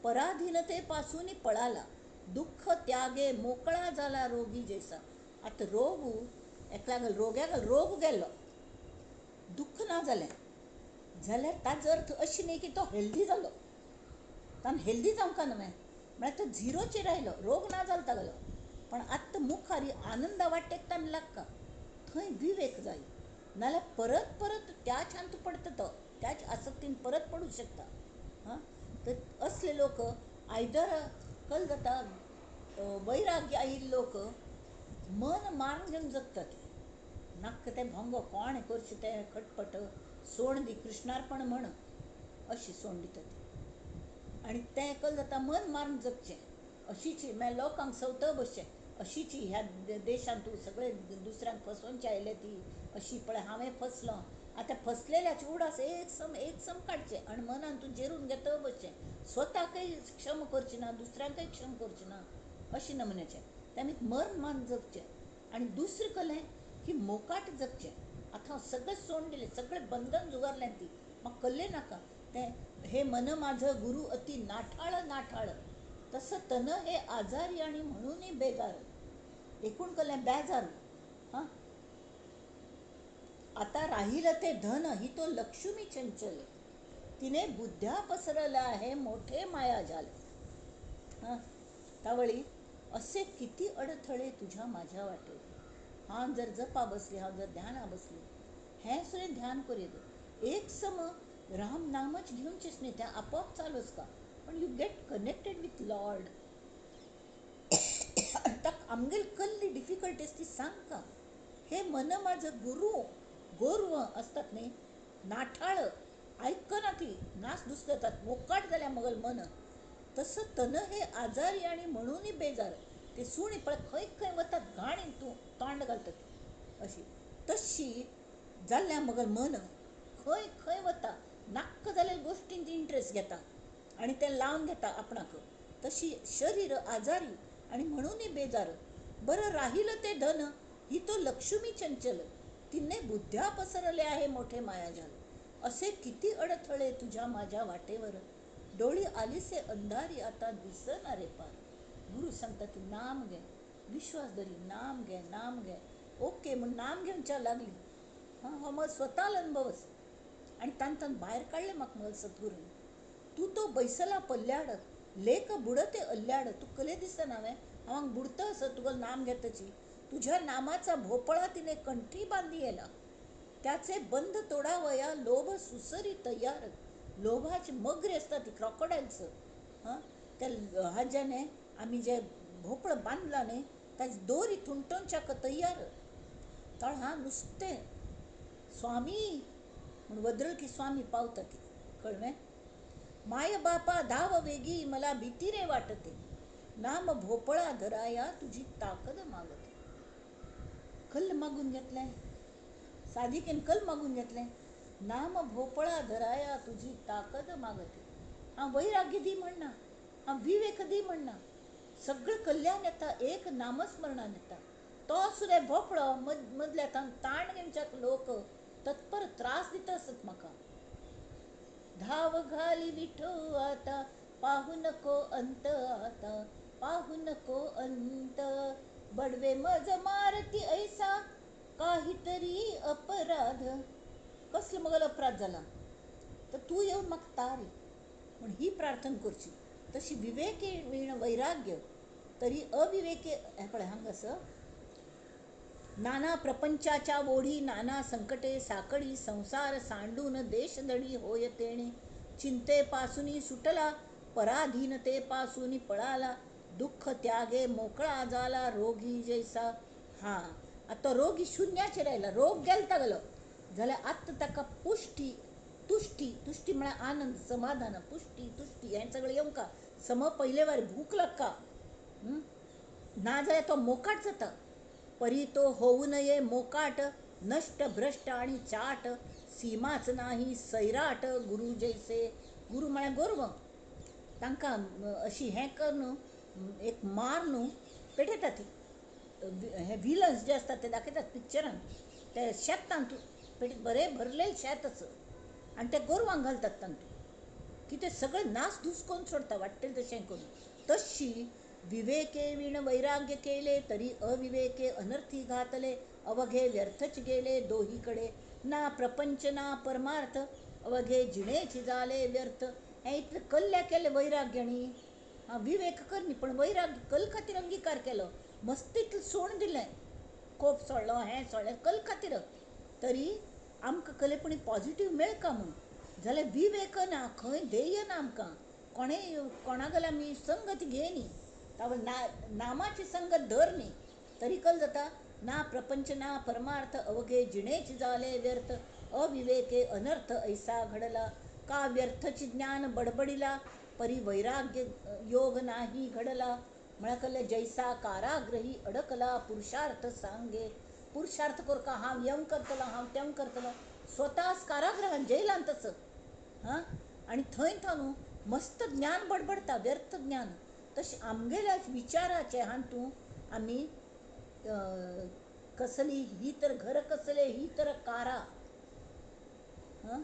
पराधीनतेपासून पळाला, दुःख त्यागे मोकळा जाला रोगी जैसा. आतां रोग एकल्या रोग्याक रोग गेलो दुःख ना जालें जाल्यार ताजो अर्थ अशें न्ही की तो हेल्दी जालो. ताणें हेल्दी जावंक न्हय म्हळ्यार तो झिरोचेर आयलो, रोग ना जालो तागेलो, पण आतां मुखार आनंदा वाटेक ताणें लागता थंय विवेक जाय, नाल्यार परत परत त्याच हातूंत पडटा तो, त्याच आसक्तीन परत पडूंक शकता. हां, तर असले लोक आयदर कल जाता वैराग्य आयिल्ले लोक मन मारून घेवन जगतात. नाक्क तें भोंगो कोण करचें तें खटपट सोण दी कृष्णार्पण म्हण अशी सोण दितात आनी तें कल जाता मन मारून जगचें अशीच मागीर लोकांक सवत बसचें अशीच ह्या देशांत तूं सगळे दुसऱ्यांक फसोवचे आयले ती अशी पळय हांवें फसलो. आतां फसलेल्याचे उडास एक सम एक सम काडचें आनी मनान तूं जेरून घेत बसचें, स्वताकय क्षम करचें ना दुसऱ्यांकय क्षम करचें ना अशें नमुन्याचें तें मर्ण मान जगचें. आनी दुसरें कलें की मोकाट जगचें. आतां हांव सगळें सोडून दिलें, सगळें बंधन जुगारलें ती म्हाका कल्लें नाका तें हे मन माझं गुरु अति नाठाळ नाठाळ तसं तन हे आजारी आणि म्हणूनही बेजार एकूण कलें बेजार. हां, आता राहिलं ते धन ही तो लक्ष्मी चंचल तिने बुद्ध्या पसरल्या आहे मोठे माया झाले. हां, तावळी असे किती अडथळे तुझ्या माझ्या वाटेवर. हांव जर जपा बसली, हांव जर ध्याना बसली, हें सुद्दां ध्यान करूं एक सम राम नामच घेवचेंच न्ही, तें आपोआप चालूच का, पण you get connected with lord. ताका आमगेली कसली डिफिकल्टीज ती सांग का. हे मन माझं गुरु गोरव असतात न्ही नाठाळ ऐकना ती नास दुस जातात मोकाट जाल्या मगल मन तसं तन हे आजारी आणि म्हणूनही बेजार ते सुणी पळय खंय खंय वतात घाण तूं तोंड घालतात अशी तशी जाल्ल्या मगल मन खंय खंय वता नाक्क जाल्ल्या गोश्टींत इंट्रस्ट घेता आनी तें लावन घेता आपणाक तशी शरीर आजारी आणि म्हणूनही बेजार. बरं राहिलं ते धन ही तो लक्ष्मी चंचल तिने बुद्ध्या पसरले आहे मोठे मायाजाल असे किती अडथळे तुझ्या माझ्या वाटेवर डोळी आलीसे अंधारी आता दिसणारे पार. गुरु सांगतात नाम घे, विश्वास धरी, नाम घे नाम घे ओके म्हूण नाम घेवच्या लागली. हां, हो मग स्वताल अनुभवच आनी तांकां भायर काडलें म्हाका मग सद्गुरून. तूं तो बैसला पल्ल्याड लेक बुडते अल्ल्याड तूं कले दिसना हांवें हांव बुडत असं तुगेलें नाम घेतची तुझ्या नामाचा भोपळा तिने कंठी बांधी येला त्याचे बंध तोडावया लोभ सुसरी तयार. लोभाचे मगरी असतात ती क्रॉकोडायल्स. हां, त्या हाज्याने आमी जे भोपळ बांदला न्ही ताची दोरी थुंटोवच्याक तयार. तळ हा नुस्तें स्वामी म्हूण वदरल की स्वामी पावता ती कळ्ळें. माय बापा धाव वेगी मला भीती रे वाटते नाम भोपळा धराया तुझी ताकद मागते. कल्ल मागून घेतलें साधिकेन कल मागून घेतलें नाम भोपळा धराया तुझी ताकद मागते. हांव वैराग्य दी म्हणना, हांव विवेक दी म्हणना, सगळें कल्याण येता एक नामस्मरणान येता. तो सुद्दां भोपळो मदल्या ताण घेवच्याक लोक तत्पर त्रास दिता आसत म्हाका. धाव घाली विठो आता, पाहू नको अंत आता, पाहू नको अंत. बडवे मज मारती ऐसा, काहीतरी अपराध. कसलो मगल अपराध जाला तर तूं येवन म्हाका तारी म्हण ही प्रार्थना करची. तशी विवेके वीण वैराग्य तरी अविवेके. हें पळय हांगासर नाना प्रपंचाच्या ओढी, नाना संकटे साकडी, संसार सांडून देशधडी होय तेणे. चिंतेपासून सुटला, पराधीनतेपासून पळाला, दुःख त्यागे मोकळा जाला रोगी जैसा. हां, आतां रोगी शुन्याचेर आयला, रोग गेल तागलो जाल्यार आतां ताका पुश्टी तुश्टी, तुश्टी म्हळ्यार आनंद, समाधान, पुश्टी तुश्टी हें सगळें येवंका. सम पयले वार भूक लागता, ना जाल्यार तो मोकाट जाता. परी तो होऊ नये मोकाट, नष्ट भ्रष्ट आणि चाट, सीमाच नाही सैराट गुरु जैसे. गुरु म्हळ्यार गोरवां, तांकां अशी हें करून एक मार न्हू पेटयतात ती. हे विलन्स जे आसतात ते दाखयतात पिक्चरान, ते शेत तांतू पेट बरें भरलें शेत आसा आनी ते गोरवांक घालतात तांतू, की ते सगळें नासधूस करून सोडटा वाडटलें तशें करून. तशी विवेके वीण वैराग्य केले तरी अविवेके अनर्थी घातले, अवघे व्यर्थच गेले दोहीकडे, ना प्रपंच ना परमार्थ, अवघे जिणेची जाले व्यर्थ. हें इतलें कल्ल्या केलें वैराग्य न्ही, आं विवेक कर न्ही, पण वैराग्य कल खातीर अंगीकार केलो, मस्त इतलें सोडून दिलें, कोप सोडलो, हें सोडलें कल खातीर, तरी आमकां कलेपणी पॉजिटीव मेळका म्हूण. जाल्यार विवेक ना, खंय ध्येय ना आमकां, कोणें कोणागेर आमी संगत घेयनी, ना नामाची संगत धर न्ही, तरी कल जाता ना प्रपंच ना परमार्थ, अवघे जिणेची जाले व्यर्थ, अविवेके अनर्थ ऐसा घडला, का व्यर्थची ज्ञान बडबडिला, परी वैराग्य योग नाही घडला. म्हळ्यार कहलें जैसा कारागृही अडकला पुरुषार्थ सांगे. पुरुषार्थ करका हांव यम करतलो, हांव तेम करतलो, स्वताच कारागृहान जेलान तसो. हां, आनी थंय थावन मस्त ज्ञान बडबडटा, व्यर्थ ज्ञान. तशें आमगेल्या विचाराचे हातूंत आमी कसली ही तर घर कसले ही तर कारा, हां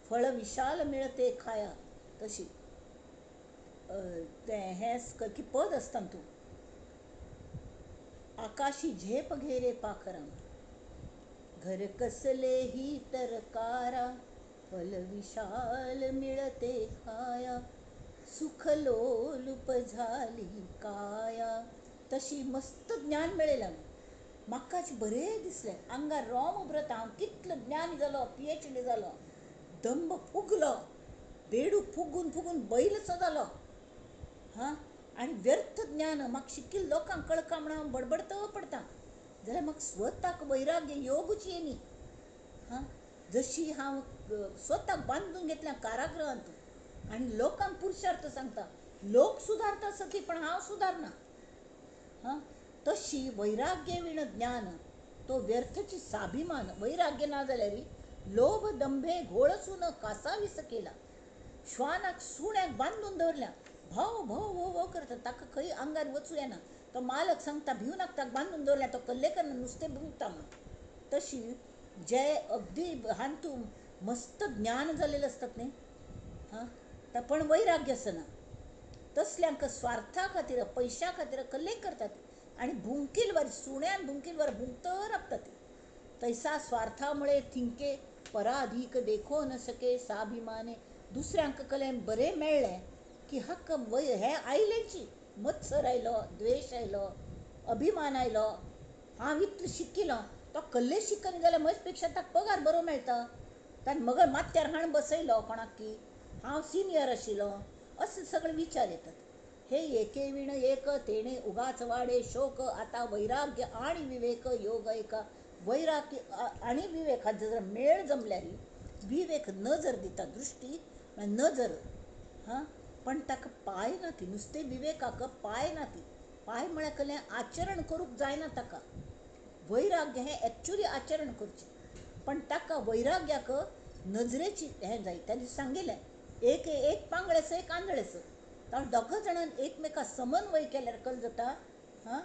फळ विशाल मिळते खाया. तशी तें हें की पद आसता तूं आकाशी झेप घेरे पाखरां, घर कसले ही तर कारा, फल विशाल मिळते खाया, सुख लोलूप झाली काया. तशी मस्त ज्ञान मेळयलां, म्हाकाच बरें दिसलें, आंगार रोम उबरता, हांव कितलो ज्ञानी जालो, PhD जालो, दंभ फुगलो, बेडू फुगून फुगून बैलसो जालो. हां, आनी व्यर्थ ज्ञान म्हाका शिकिल्ल लोकांक कळका म्हण हांव बडबडत पडटा, जाल्यार म्हाका स्वताक वैराग्य योगूच येनी. हां, जशी हांव स्वताक बांदून घेतल्या कारागृहांत आनी लोकांक पुरुषार्थ सांगता, लोक सुदारता सखी पण हांव सुदारना. हां, तशी वैराग्य विण ज्ञान तो व्यर्थची साभिमान. वैराग्य ना जाल्यार लोभ दंभे घोळसून कासावीस केला, श्वानाक सुण्याक बांदून दवरल्या, भोव भोव भोव भोव करता, ताका खंय आंगार वचूं येना, तो मालक सांगता भिवू नाका, ताका बांदून दवरल्या, तो कल्लेकर नुस्तें भुंकता म्हूण. तशी जे अगदी हातूंत मस्त ज्ञान जाल्लें आसतात न्ही, हां, पण वैराग्य आसना, तसल्यांक स्वार्था खातीर पयशा खातीर कल्ले करतात आनी भुंकील वर सुण्यान भुंकील वर भुंकत राबतात. तैसा स्वार्थामुळे थिंके पराधीक देखो न सके साभिमाने. दुसऱ्यांक कलें बरें मेळ्ळें की हाका वय हें आयलेंची, मत्सर आयलो, द्वेश आयलो, अभिमान आयलो, हांव इतलें शिकिलो, तो कल्ले शिकना जाल्यार म्हजे पेक्षा ताका पगार बरो मेळटा, ताणें मगर माथ्यार हाडून बसयलो कोणाक की हांव सिनियर आशिल्लो, अशे सगळे विचार येतात. हे एके विण एक तेणे उगाच वाडे शोक, आता वैराग्य आणि विवेक योग एका. वैराग्य आणि विवेक हाचो जर मेळ जमल्यार, विवेक नजर दिता, दृश्टी नजर, हां, पण ताका पांय ना ती, नुस्तें विवेकाक पांय ना ती, पांय म्हळ्यार कसलें आचरण करूंक जायना ताका. वैराग्य हें एक्चुअली आचरण करचें, पण ताका वैराग्याक नजरेची हें जाय. ताणें सांगिल्लें एक एक पांगळेसो एक आंधळेसो, तर दोगां जाणान एकमेका समन्वय केल्यार कल जाता. हां,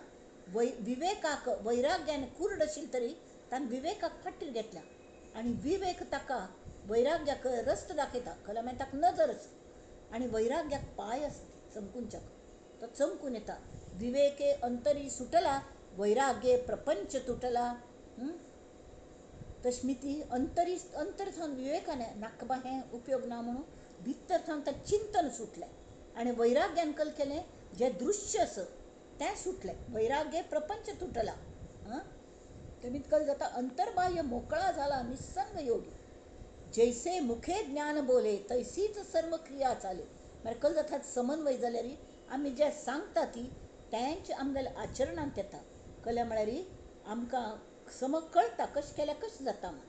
विवेकाक वैराग्यान कुर्ड आशिल्लें तरी ताणें विवेकाक फाटीर घेतल्या आनी विवेक ताका वैराग्याक रस्तो दाखयता. कला मागीर ताका नजर आसता आनी वैराग्याक पांय आसता चमकुनच्याक, तो चमकून येता. विवेके अंतरी सुटला, वैराग्ये प्रपंच तुटला. तशें ती अंतरी अंतर थावन विवेकाने नाका हें उपयोग ना म्हणून भितर थावन तें चिंतन सुटलें आनी वैराग्यान कल केलें जें दृश्य आसा तें सुटलें. वैराग्य प्रपंच तुटला. तेमी कल जाता अंतर्बाह्य मोकळा जाला निसंग योगी. जैसे मुखे ज्ञान बोले तैसीच सर्व क्रिया चाले. म्हळ्यार कल जाता समन्वय जाल्यार आमी जें सांगता ती तेंच आमगेल्या आचरणांत येता. कल्या म्हळ्यार आमकां सम कळटा कशें केल्यार कशें जाता म्हूण.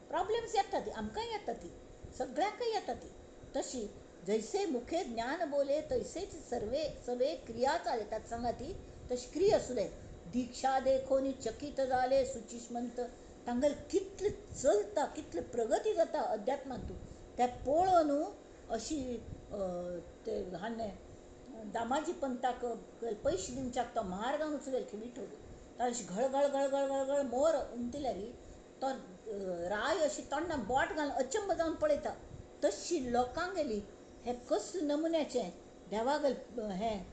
प्रॉब्लम्स येता ती आमकांय येता ती सगळ्यांकय येता ती. तशी जैसे मुखे ज्ञान बोले तैसेच सर्वे सवे क्रिया चाले तात सांगा ती तशी क्रिया आसूं. दीक्षा देखोनी चकित जाले सुचिशमंत. तांगेले कितले चलता कितले प्रगती जाता अध्यात्मांतू तें पळोवन अशी ते हाणें दामाजी पंताक पयशे दिवच्याक तो म्हारगांव वचूं गेलो विठोल. अशी घळघळ घळघळ घळघळ मोर उमतिल्यार तो राय अशी तोंडा बोट घालून अचंब जावन पळयता. तशी लोकांगेली हें कसले नमुन्याचें देवागेल हें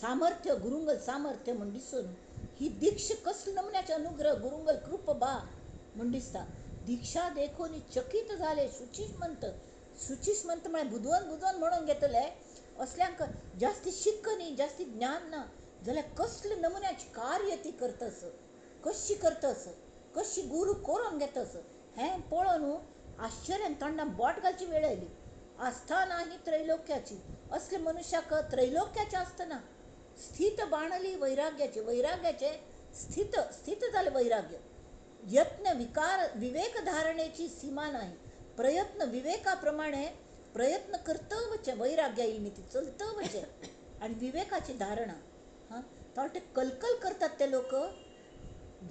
सामर्थ्य गुरुंगल सामर्थ्य म्हूण दिसून ही दीक्षा कसले नमुन्याचे अनुग्रह गुरुंगल कृप बा म्हूण दिसता. दीक्षा देखून चकीत जाले शुचिशमंत. शुचिशमंत म्हळ्यार बुदवंत बुदवंत म्हणून घेतले असल्यांक जास्ती शिक्क न्ही जास्ती ज्ञान ना जाल्यार कसले नमुन्याचे कार्य ती करतस कशी करतस कशी गुरू करून घेतस हें पळोवन आश्चर्यान तोंडां बोट घालची वेळ आयली. आस्था नाही त्रैलोक्याची. असले मनुष्याक त्रैलोक्याचें आसतना स्थित बाणली वैराग्याचे. वैराग्याचे स्थित स्थित जालें वैराग्य. यत्न विकार विवेक धारणेची सीमा नाही. प्रयत्न विवेका प्रमाणे प्रयत्न करत वचें वैराग्या येयली ती चलत वचें आनी विवेकाची धारणा. हां ते कलकल करतात ते लोक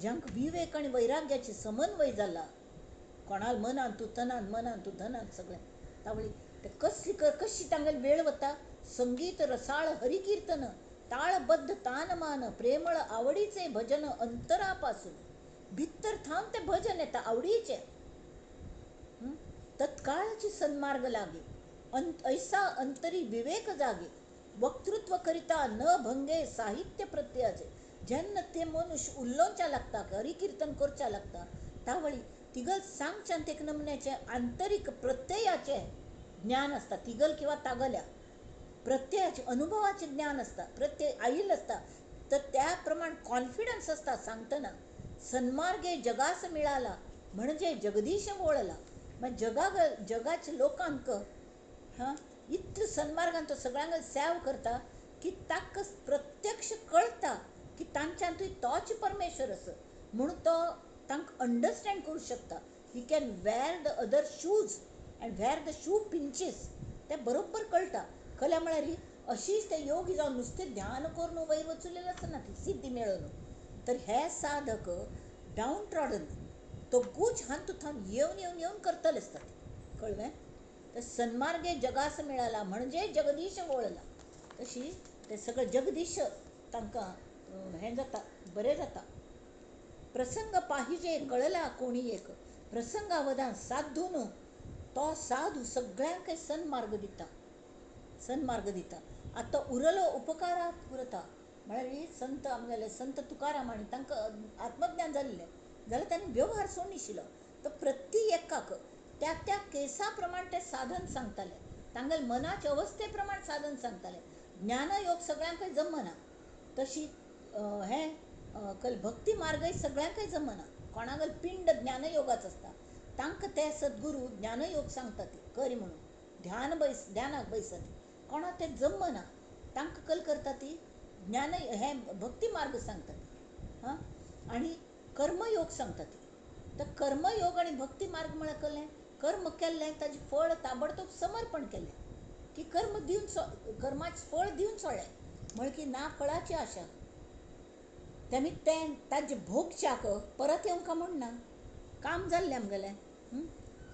जांकां विवेक आनी वैराग्याची समन्वय जाला. कोणाल मनान तूं तनान मनान तूं धनान सगळें तावळी ते कसली कशी तांगेली वेळ वता. संगीत रसाळ हरिकीर्तन ताळबद्ध तानमान प्रेमळ आवडीचे भजन अंतरापासून. भितर थावन तें भजन येता आवडीचें. तत्काळची सन्मार्ग लागे ऐसा अंतरी विवेक जागे. वक्तृत्व करिता न भंगे साहित्य प्रत्ययाचे. जेन्ना ते मनुष्य उलोवच्या लागता हरिकीर्तन करच्या लागता तावळी तिगल सांगच्यान एक नमुन्याचें आंतरीक प्रत्ययाचें ज्ञान आसता. तिगल किंवा तागल्या प्रत्ययाचें अनुभवाचें ज्ञान आसता प्रत्यय आयिल्लो आसता तर त्या प्रमाण कॉन्फिडन्स आसता सांगतना. सन्मार्गे जगास मिळाला म्हणजे जगदीश वळला. मागीर जगाग जगाच्या लोकांक हां इतले सन्मार्गान तो सगळ्यांक सेव करता की ताका प्रत्यक्ष कळटा की तांच्यांतूय तोच परमेश्वर आसा म्हणून तो तांकां अंडरस्टँड करूं शकता. He can wear the other shoes and wear the shoe pinches तें बरोबर कळटा. कला म्हळ्यार अशीच ते योगी जावन नुस्तें ध्यान करून वयर वचुलेलें आसना ती सिद्धी मेळोवन. तर हे साधक डावन ट्रॉडन तो गूच हातूंत थावन येवन येवन येवन करतले आसता. कळ्ळें? तर सन्मार्गे जगास मेळाला म्हणजे जगदीश वळला. तशी ते सगळें जगदीश तांकां हें जाता बरें जाता. प्रसंग पाहिजे कळला कोणी एक. प्रसंगावधान साधून तो साधू सगळ्यांक सन्मार्ग दिता सन्मार्ग दिता. आतां उरलो उपकारात पुरता. म्हळ्यार संत आमगेले संत तुकाराम आनी तांकां आत्मज्ञान जाल्लें जाल्यार तांणी व्यवहार सोडनिशिल्लो. तर प्रति एकाक त्या त्या केसा प्रमाण ते साधन सांगताले. तांगेले मनाचे अवस्थे प्रमाण साधन सांगताले. ज्ञानयोग सगळ्यांकय जमना. तशी हें कल भक्ती मार्गय सगळ्यांकय जमना. कोणागेलो पिंड ज्ञानयोगाचो आसता तांकां ते सद्गुरू ज्ञानयोग सांगता ती करी म्हणून ध्यान बैस ध्यानाक बैसत कोणा तें जमना तांकां कल करता ती ज्ञान हें भक्ती मार्ग सांगता ती. हां आनी कर्मयोग सांगता ती. तर कर्मयोग आनी भक्ती मार्ग म्हळ्यार कसलें कर्म केल्लें ताजें फळ ताबडतोब समर्पण केलें की कर्म दिवन कर्माचें फळ दिवन सोडलें म्हळ्यार की ना फळाची आशा. तेमी तें ताजें भोगच्याक परत येवंक म्हूण ना काम जाल्लें आमगेलें.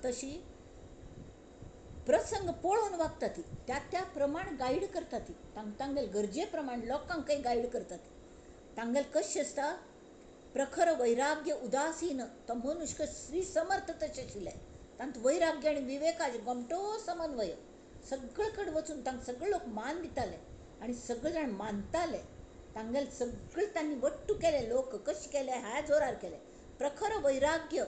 तशी प्रसंग पळोवन वागता ती त्या त्या प्रमाण गायड करता ती तांगेले गरजे प्रमाण लोकांकय गायड करता ती. तांगेले कशें आसता प्रखर वैराग्य उदासीन तो मनुष्य श्री समर्थ तशें आशिल्ले. तांत वैराग्य आनी विवेकाचे गोमटो समन्वय. सगळे कडेन वचून तांकां सगळे लोक मान दिताले आनी सगळे जाण मानताले. तांगेले सगळे तांणी वट्टू केले, लोक कशे केले ह्या जोरार केले. प्रखर वैराग्य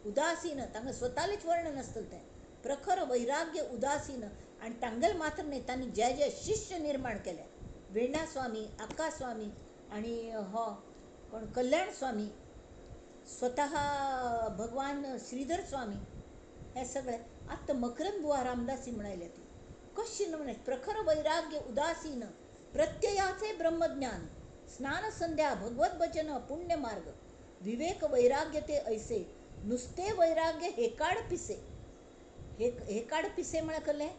उदासीन, तांकां स्वतालेच वर्णन आसतलें तें. प्रखर वैराग्य उदासीन. आनी तांगेले मात्र न्हय, तांणी जे जे शिष्य निर्माण केले, वेणा स्वामी, आका स्वामी आनी हो कोण कल्याण स्वामी, स्वतः भगवान श्रीधर स्वामी, हे सगळे. आतां मकरंद बुवा रामदासी म्हणायले ती कशी म्हण प्रखर वैराग्य उदासीन प्रत्ययाचे ब्रह्मज्ञान स्नान संध्या भगवत भजन पुण्यमार्ग विवेक वैराग्य ते ऐसे नुस्ते वैराग्य हेकाड पिसे. हे हेकाड पिसे म्हळ्यार कले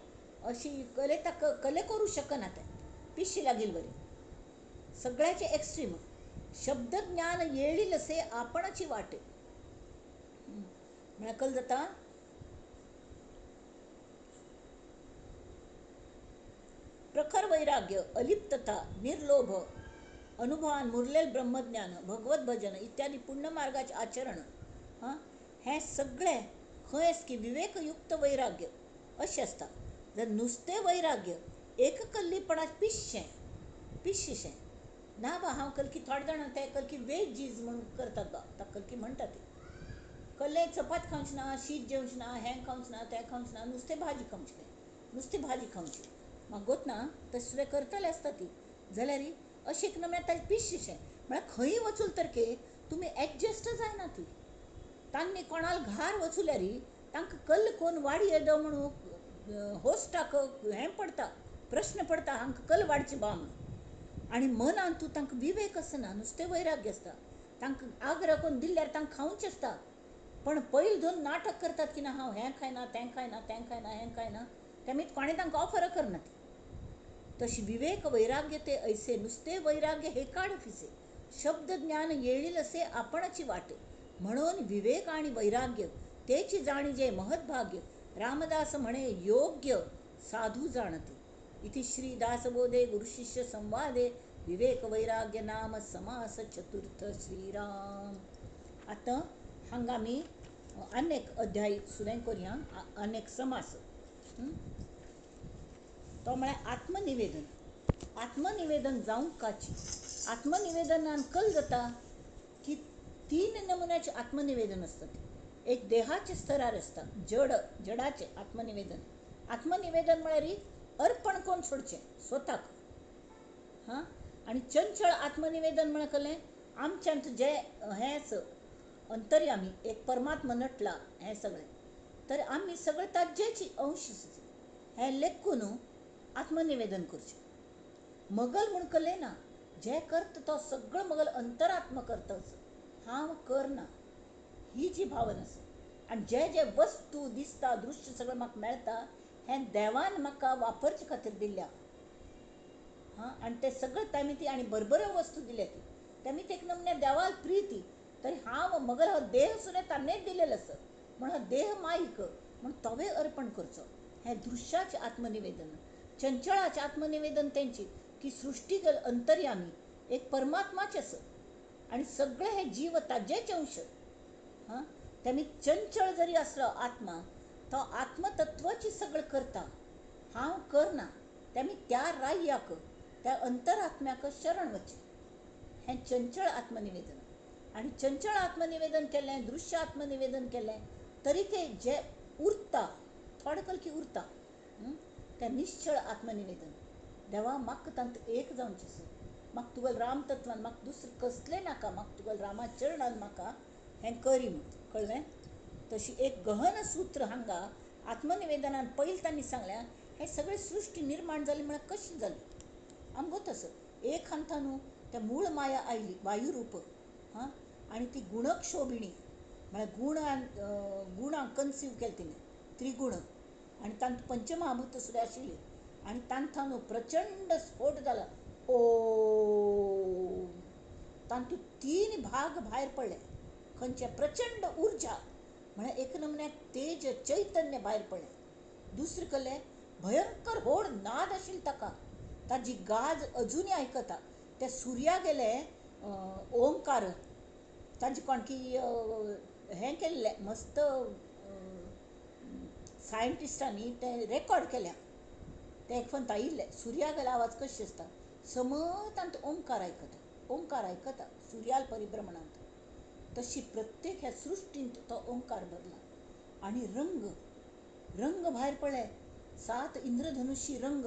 अशी कले ताका कले करूं शकना तें, पिशी लागील बरी. सगळ्याचे एक्स्ट्रीम. शब्दज्ञान येळीलसे आपणाची वाटे म्हळ्यार कल जाता. प्रखर वैराग्य अलिप्तता निर्लोभ अनुभवान मुरलेल ब्रह्मज्ञान भगवत भजन इत्यादी पुण्यमार्गाचे आचरण हां हें सगळें खंय की विवेकयुक्त वैराग्य अशें आसता. जर नुस्तें वैराग्य एककल्लीपणाक पिशें पिशें ना बा हांव कलकी थोडे जाणां ते कलकी वेजीज म्हणून करतात बा, ताका कलकी म्हणटात ती. कल्ले चपात खावची ना, शीत जेवचें ना, हें खावचें ना, तें खावचें ना, नुस्तें भाजी खावची खंय, नुस्तें भाजी खावची. मागोत ना तशें सुद्दां करतले आसता ती. जाल्यार अशें एक नम्या ताजें पिशें म्हळ्यार खंय वचूल तर के तुमी एडजस्ट जायना ती. तांणी कोणाल घार वचुल्यार तांकां कल्ल कोण वाडी येदो म्हणून होस्टाक हें पडटा, प्रश्न पडटा हांकां कल वाडची बा म्हणून. आनी मनान तूं तांकां विवेक आसना, नुस्तें वैराग्य आसता. तांकां आग्रह करून दिल्यार तांकां खावचें आसता, पण पयलीं दोन नाटक करतात की ना हांव हें खायना, तें खायना, तें खायना, हें खायना, तेमी कोणें तांकां ऑफर करना ती. तशी विवेक वैराग्य ते ऐसे नुस्ते वैराग्य हे काड फिसे शब्द ज्ञान येळील असे आपणाची वाटे. म्हणून विवेक आणि वैराग्य तेची जाणीजे महद्भाग्य रामदास म्हणे योग्य साधू जाणते. इति श्री दासबोधे गुरुशिष्य संवादे विवेक वैराग्य नाम समास चतुर्थ. श्रीराम. आतां हांगा आमी अनेक अध्याय सुद्दां करुया, अनेक समास. तो म्हळ्यार आत्मनिवेदन. आत्मनिवेदन जावंक काची. आत्मनिवेदनान कल जाता की तीन नमुन्याचे आत्मनिवेदन आसता. एक देहाचे स्तरार आसता, जड जडाचें आत्मनिवेदन. आत्मनिवेदन म्हळ्यार अर्पण कोण सोडचें स्वताक. हां. आनी चंचळ आत्मनिवेदन म्हळ्यार कलें आमच्यांत जे हें अंतर्यामी एक परमात्मा नटला हें सगळें, तर आमी सगळें ताजेच अंश हें लेखून आत्मनिवेदन करचें. मगल म्हूण कलें ना, जें करता तो सगळो मगल अंतरात्मा करता, हांव करना ही जी भावना आसा. आनी जे जे वस्तू दिसता दृश्य सगळें म्हाका मेळटा हें देवान म्हाका वापरचे खातीर दिल्या. हां. आनी तें सगळें तामी ती आनी बरोबर वस्तू दिल्या ती तेमी ते एक नमुन्या देवाल प्रिती. तरी हांव मगल हो देह सुद्दां ताणेंच दिलेलो आसा म्हण हो देह माईक म्हण तोवें अर्पण करचो. हें दृश्याचें आत्मनिवेदन. चंचळाचें आत्मनिवेदन तेंची की सृश्टी अंतर्यामी एक परमात्माचें आसा आनी सगळे हे जीव ताजेच अंश. हां. तेमी चंचळ जरी आसलो आत्मा तो आत्मतत्वाची सगळें करता, हांव करना. तेमी त्या राय्याक त्या अंतरात्म्याक शरण वचचें. हें चंचळ आत्मनिवेदन. आनी चंचळ आत्मनिवेदन केलें, दृश्य आत्मनिवेदन केलें तरी तें जें उरता थोडे कलकी उरता तें निश्चळ आत्मनिवेदन. देवा म्हाका तांत एक जावचें आसा, म्हाका तुगेल्या रामतत्वान म्हाका दुसरें कसलें नाका, म्हाका तुगेल्या रामा चरणान म्हाका हें करी म्हूण. कळ्ळें? तशी एक गहन सूत्र हांगा आत्मनिवेदनान पयलीं तांणी सांगल्या. हें सगळें सृश्टी निर्माण जाली म्हळ्यार कशी जाली आमगो तसो एक हांता न्हू त्या मूळ माया आयली वायुरूप. हां. आनी ती गुणक्षोभिणी म्हळ्यार गुणान गुणां कन्सीव केले तिणें त्रिगुण आनी तांत पंचमहाभूत सुद्दां आशिल्ली आनी तांकां न्हू प्रचंड स्फोट जाला. ओ तातूंत तीन भाग भायर पडले. खंयचे प्रचंड उर्जा म्हळ्यार एक नमुन्याक तेज चैतन्य भायर पडलें. दुसरें कलें भयंकर व्हड नाद आशिल्लो ताका, ताजी गाज अजुनूय आयकता. त्या सुर्या गेले ओंकार तांचे कोणकी हें केल्लें मस्त सायंटिस्टांनी तें रेकॉर्ड केल्या. तें एक फंत आयिल्लें सुर्यागेलो आवाज कशी आसता, समतांत ओंकार आयकता, ओंकार आयकता सुर्याल परिभ्रमणांत. तशी प्रत्येक ह्या सृश्टींत तो ओंकार भरला. आनी रंग, रंग भायर पडले, सात इंद्रधनुशी रंग,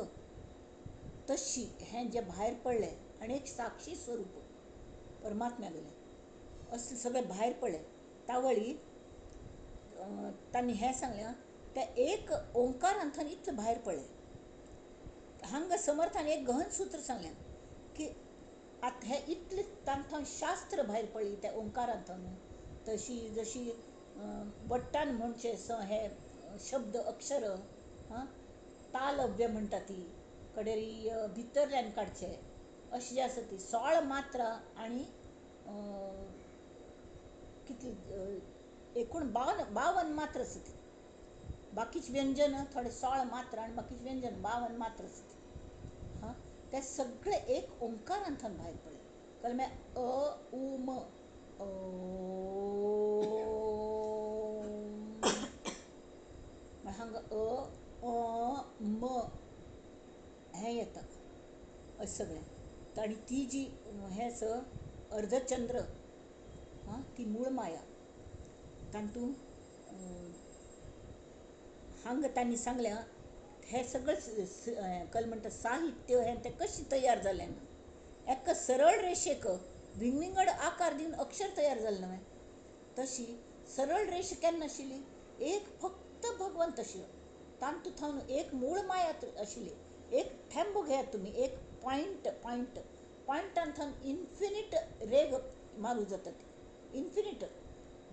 तशी हें जें भायर पडलें आनी एक साक्षी स्वरूप परमात्म्या गेलें असलें सगळें भायर पडलें. तावळी तांणी हें सांगलें, तें एक ओंकारांतल्यान इतलें भायर पडलें. हांगा समर्थान एक गहन सूत्र सांगलें की आतां हें इतलें तांकां शास्त्र भायर पडली त्या ओंकारांतल्यान. तशी जशी वट्टान म्हणचे स हे शब्द अक्षर तालव्य म्हणटा ती कडेरी भितरल्यान काडचे अशें जें आसा ती 16 मात्रा आनी कितली एकूण 52 मात्रा आसा ती. बाकीच व्यंजन थोडे 16 मात्रा आनी बाकीच व्यंजन 52 मात्रा आसा ती. हां, ते सगळे एक ओंकारांतल्यान भायर पडले. कळ्ळें? अ उ म ओ हांगा अ अ म हें येता अशें सगळें. आनी ती जी हें आसा अर्धचंद्र, हां, ती मूळ माया. तातूंत हांगा तांणी सांगल्या हें सगळें कल म्हणटा साहित्य हें तें कशें तयार जालें ना, एका सरळ रेशेक विंगविंगड आकार दिवन अक्षर तयार जालें न्हय. तशी सरळ रेश केन्ना आशिल्ली, एक फक्त भगवंत आशिल्लो, तातूंत थावन एक मूळ माया आशिल्ली. एक थेंबो घेयात तुमी, एक पॉयंट पॉयंट पॉयंटान थावन इन्फिनीट रेग मारूं जाता ती इन्फिनीट.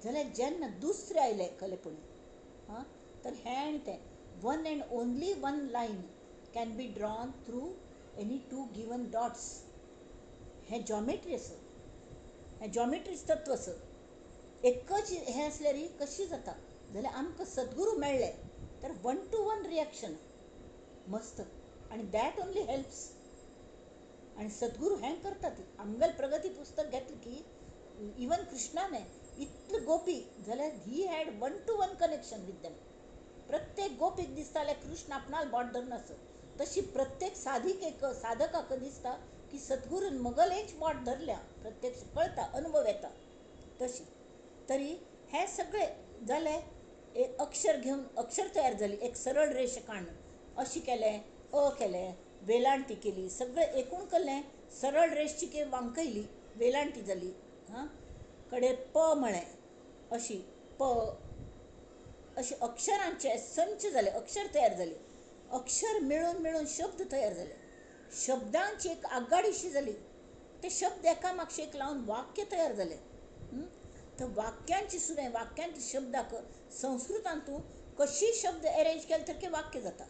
जाल्यार जेन्ना दुसरें आयलें कलेपणी, हां, तर हें आनी तें one and only one line can be drawn through any two given dots. हें जॉमेट्री आसा, हें जॉमेट्रीच तत्व आसा. एकच हें आसल्यार कशी जाता. जाल्यार आमकां सद्गुरू मेळ्ळे तर 1 to 1 reaction मस्त, आनी that only helps. आनी सद्गुरू हें करतात. आमगेलें प्रगती पुस्तक घेतलें की इवन कृष्णाने इतले गोपी जाल्यार he had 1 to 1 connection with them. प्रत्येक गोपीक दिसतालें कृष्ण आपणाल बोट धरून आसा. तशी प्रत्येक साधिकेक साधकाक दिसता की सद्गुरून मगलेंच बोट धरल्या, प्रत्यक्ष कळटा, अनुभव येता. तशी तरी हें सगळें जालें. एक अक्षर घेवन अक्षर तयार जाली, एक सरळ रेश काडून अशी केलें, अ केलें, वेलांटी केली, सगळें एकूण केलें, सरळ रेशची के वांकयली, वेलांटी जाली. हां, कडे प म्हळें, अशी प, अशे अक्षरांचे संच जाले, अक्षर तयार जाले. अक्षर मेळून मेळून शब्द तयार जाले. शब्दांची एक आगगाडीशी जाली. ते शब्द एकामागशेक लावन वाक्य तयार जाले. तर वाक्यांची सुद्दां वाक्यांतले शब्दाक संस्कृतांतू कशी शब्द अरेंज केले तर वाक्य जाता.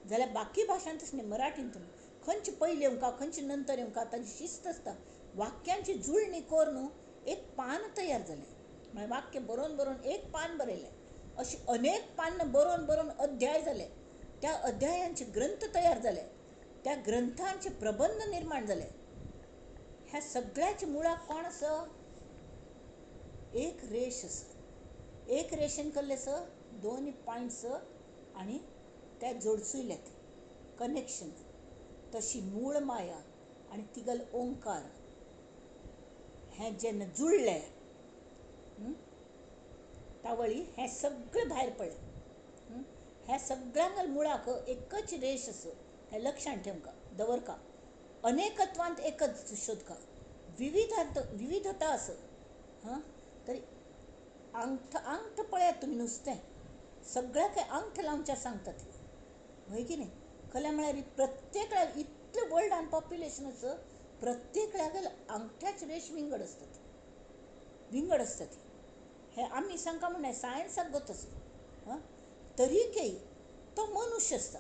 जाल्यार बाकी भाशांत तशें न्ही, मराठींत खंयचे पयलीं येवंका खंयचे नंतर येवंका ताजी शिस्त आसता. वाक्यांची जुळणी करून एक पान तयार जालें. म्हळ्यार वाक्य बरोवन बरोवन एक पान बरयलें, अशें अनेक पानां बरोवन बरोवन अध्याय जाले. त्या अध्यायांचे ग्रंथ तयार जाले, त्या ग्रंथांचे प्रबंध निर्माण जाले. ह्या सगळ्याच्या मुळाक कोण आसा? एक रेश आसा. एक रेशेन केल्लें आसा दोन पॉयंट्स आनी ते जोडसुयल्यात कनेक्शन. तशी मूळ माया आनी तिगल ओंकार हें जेन्ना जुळ्ळें तावळी हें सगळें भायर पडलें. ह्या सगळ्यांक मुळाक एकच रेश आसा, हें लक्षांत ठेवका दवरका. अनेकत्वांत एकच शोधका, विविधता आसा. हां, तरी आंगठ आंगठ पळयात तुमी, नुस्तें सगळ्याक आंगठ लावचें सांगतात, हय की न्ही? खरें म्हळ्यार प्रत्येक इतलें वर्ल्डान पॉप्युलेशन आसा, प्रत्येकल्याक आंगठ्याच रेश विंगड आसतात, विंगड आसतात. हें आमी सांगता म्हण सायन्साक गोत आसा. हां, तरीकय तो मनुष्य आसता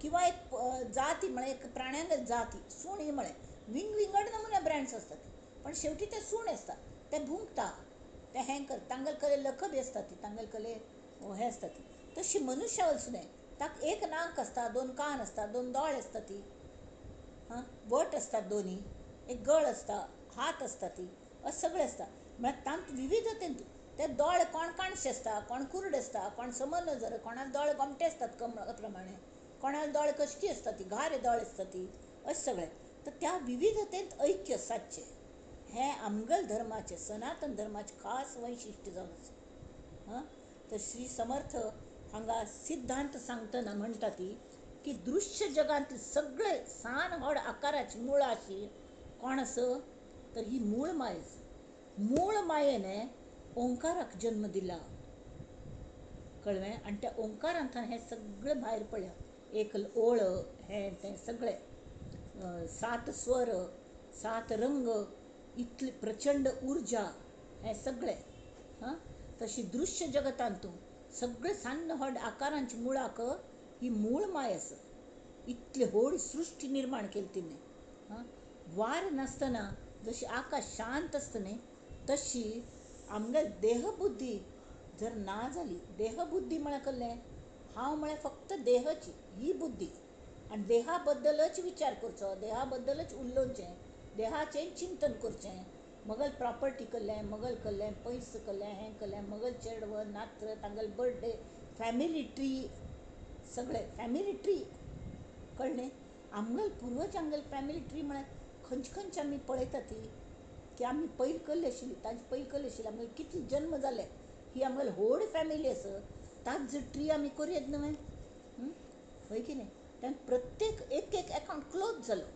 किंवा एक जाती म्हळ्यार एक प्राण्यांक जाती सुणी म्हळें विंगविंगड नमुने ब्रँड्स आसतात, पण शेवटी ते सूण आसता, ते भुंकता, ते हें कर, तांगेले कले लख बी आसता ती, तांगेले कले हें आसता ती. तशी मनुष्यावल सुद्दां ताका एक नाक आसता, दोन कान आसता, दोन दोळे आसता ती, हां, वट आसतात दोनी, एक गळ आसता, हात आसता ती, अशें सगळें आसता. म्हळ्यार तांत विविधतेंत ते दोळे कोण काणशे आसता, कोण कुरडे आसता, कोण समनजर, कोणाक दोळे गोमटे आसतात कमळ प्रमाणे, कोणाक दोळे कशकी आसता ती घारे दोळे आसता ती, अशें सगळें. तर त्या विविधतेंत ऐक्य सादचें हें आमगेल धर्माचें, सनातन धर्माचें खास वैशिश्ट्य जावन आसा. हां, तर श्री समर्थ हांगा सिद्धांत सांगतना म्हणटा ती की दृश्य जगांतले सगळे सान व्हड आकाराची मुळां अशी कोण आसा तर ही मूळ माय आसा. मूळ मायेन ओंकाराक जन्म दिला, कळ्ळें? आनी त्या ओंकारांतल्यान हें सगळें भायर पडल्या, एक ओळ हें तें सगळें, सात स्वर, सात रंग, इतली प्रचंड उर्जा, हें सगळें. हां, तशी दृश्य जगतांतू सगळे सान व्हड आकारांची मुळाक ही मूळ माय आसा. इतली व्हड सृश्टी निर्माण केली तिणें. हां, वार नासतना जशी आकाश शांत आसता न्ही, तशी आमगेली देहबुद्धी जर ना जाली, देहबुद्धी म्हळ्यार कसलें, हांव म्हळ्यार फक्त देहाची ही बुद्धी, आनी देहा बद्दलच विचार करचो, देहा बद्दलच उलोवचें, देहाचें चिंतन करचें, मगल प्रॉपर्टी कसलें, मगल कसलें, पयस कसलें, हें कसलें, मगल चेडव नात्र, तांगेले बर्थडे, फॅमिली ट्री, सगळें फॅमिली ट्री, कळ्ळें? आमगेले पुर्वजांगेले फॅमिली ट्री म्हळ्यार खंयचे खंयचे आमी पळयता ती की आमी पयलीं कसली आशिल्ली, तांचे पयलीं कसली आशिल्ली, आमगेले कितले जन्म जाले, ही आमगेली व्हड फॅमिली आसा, ताजो ट्री आमी करूं येता न्हय, हय की न्हय? तेन्ना प्रत्येक एक एक एकावंट क्लोज जालो.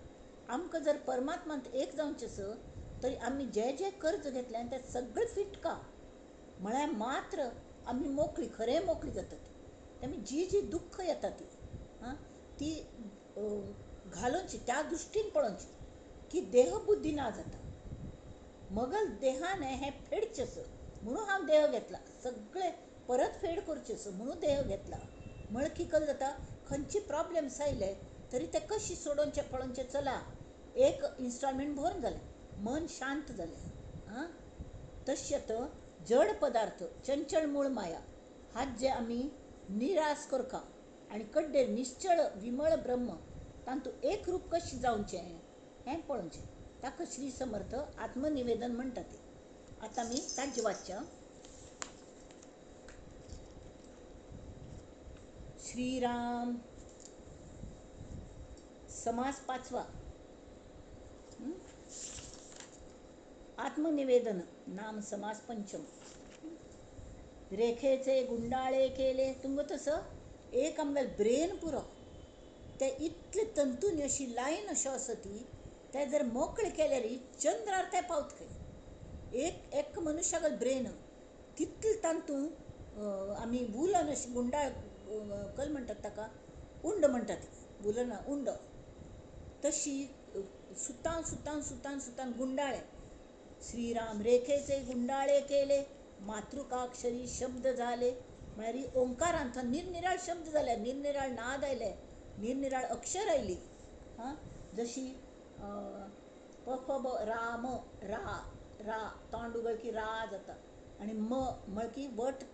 आमकां जर परमात्मांत एक जावचें आसा तरी आमी जे जे कर्ज घेतलें तें सगळें फिटका म्हळ्यार मात्र आमी मोकळी, खरें मोकळी जातात. आमी जी जी दुख्ख येता ती, आं, ती घालोवची, त्या दृश्टीन पळोवची की देहबुद्धी ना जाता. मगल देहान हें फेडचें आसा म्हणून हांव देह घेतला, सगळें परत फेड करचें आसा म्हणून देह घेतला. म्हळ्यार कितें जाता, खंयचे प्रॉब्लम्स आयले तरी ते कशी सोडोवचें पळोवचें, चला एक इन्स्टॉलमेंट भरून जालें, मन शांत जालें. आं, तशें आतां जड पदार्थ चंचल मूळ माया हात जे आमी निरास करका आनी कड्डेर निश्चळ विमळ ब्रह्म तातूंत एक रूप कशें जावचें हें पळोवचें, ताका श्री समर्थ आत्मनिवेदन म्हणटा ते. आतां आमी ताजें वाचया. श्रीराम समास पांचवा, आत्मनिवेदन नाम समास पंचम. रेखेचे गुंडाळे केले, तुमकां तसो एक आमगेलें ब्रेन पुरो, ते इतले तंतून अशी लायन अशो आसा ती, ते जर मोकळे केल्यार चंद्रार ते पावत खंय. एक एक मनुष्यागेलें ब्रेन तितले तातूंत आमी वुलन अशें गुंडाळ कल म्हणटात ताका, उंड म्हणटात, वुलना उंड, तशी सुतान सुतान सुतान सुतान गुंडाळे. श्रीराम रेखेचे गुंडाळे केले, मातृकाक्षरी शब्द जाले, म्हळ्यार ओंकारांत निरनिराळ शब्द जाले, निरनिराळ नाद आयले, निरनिराळ अक्षर आयली. हां, जशी प फ ब राम रा रा तोंड उगड की रा जाता, आनी म म्हळ की वट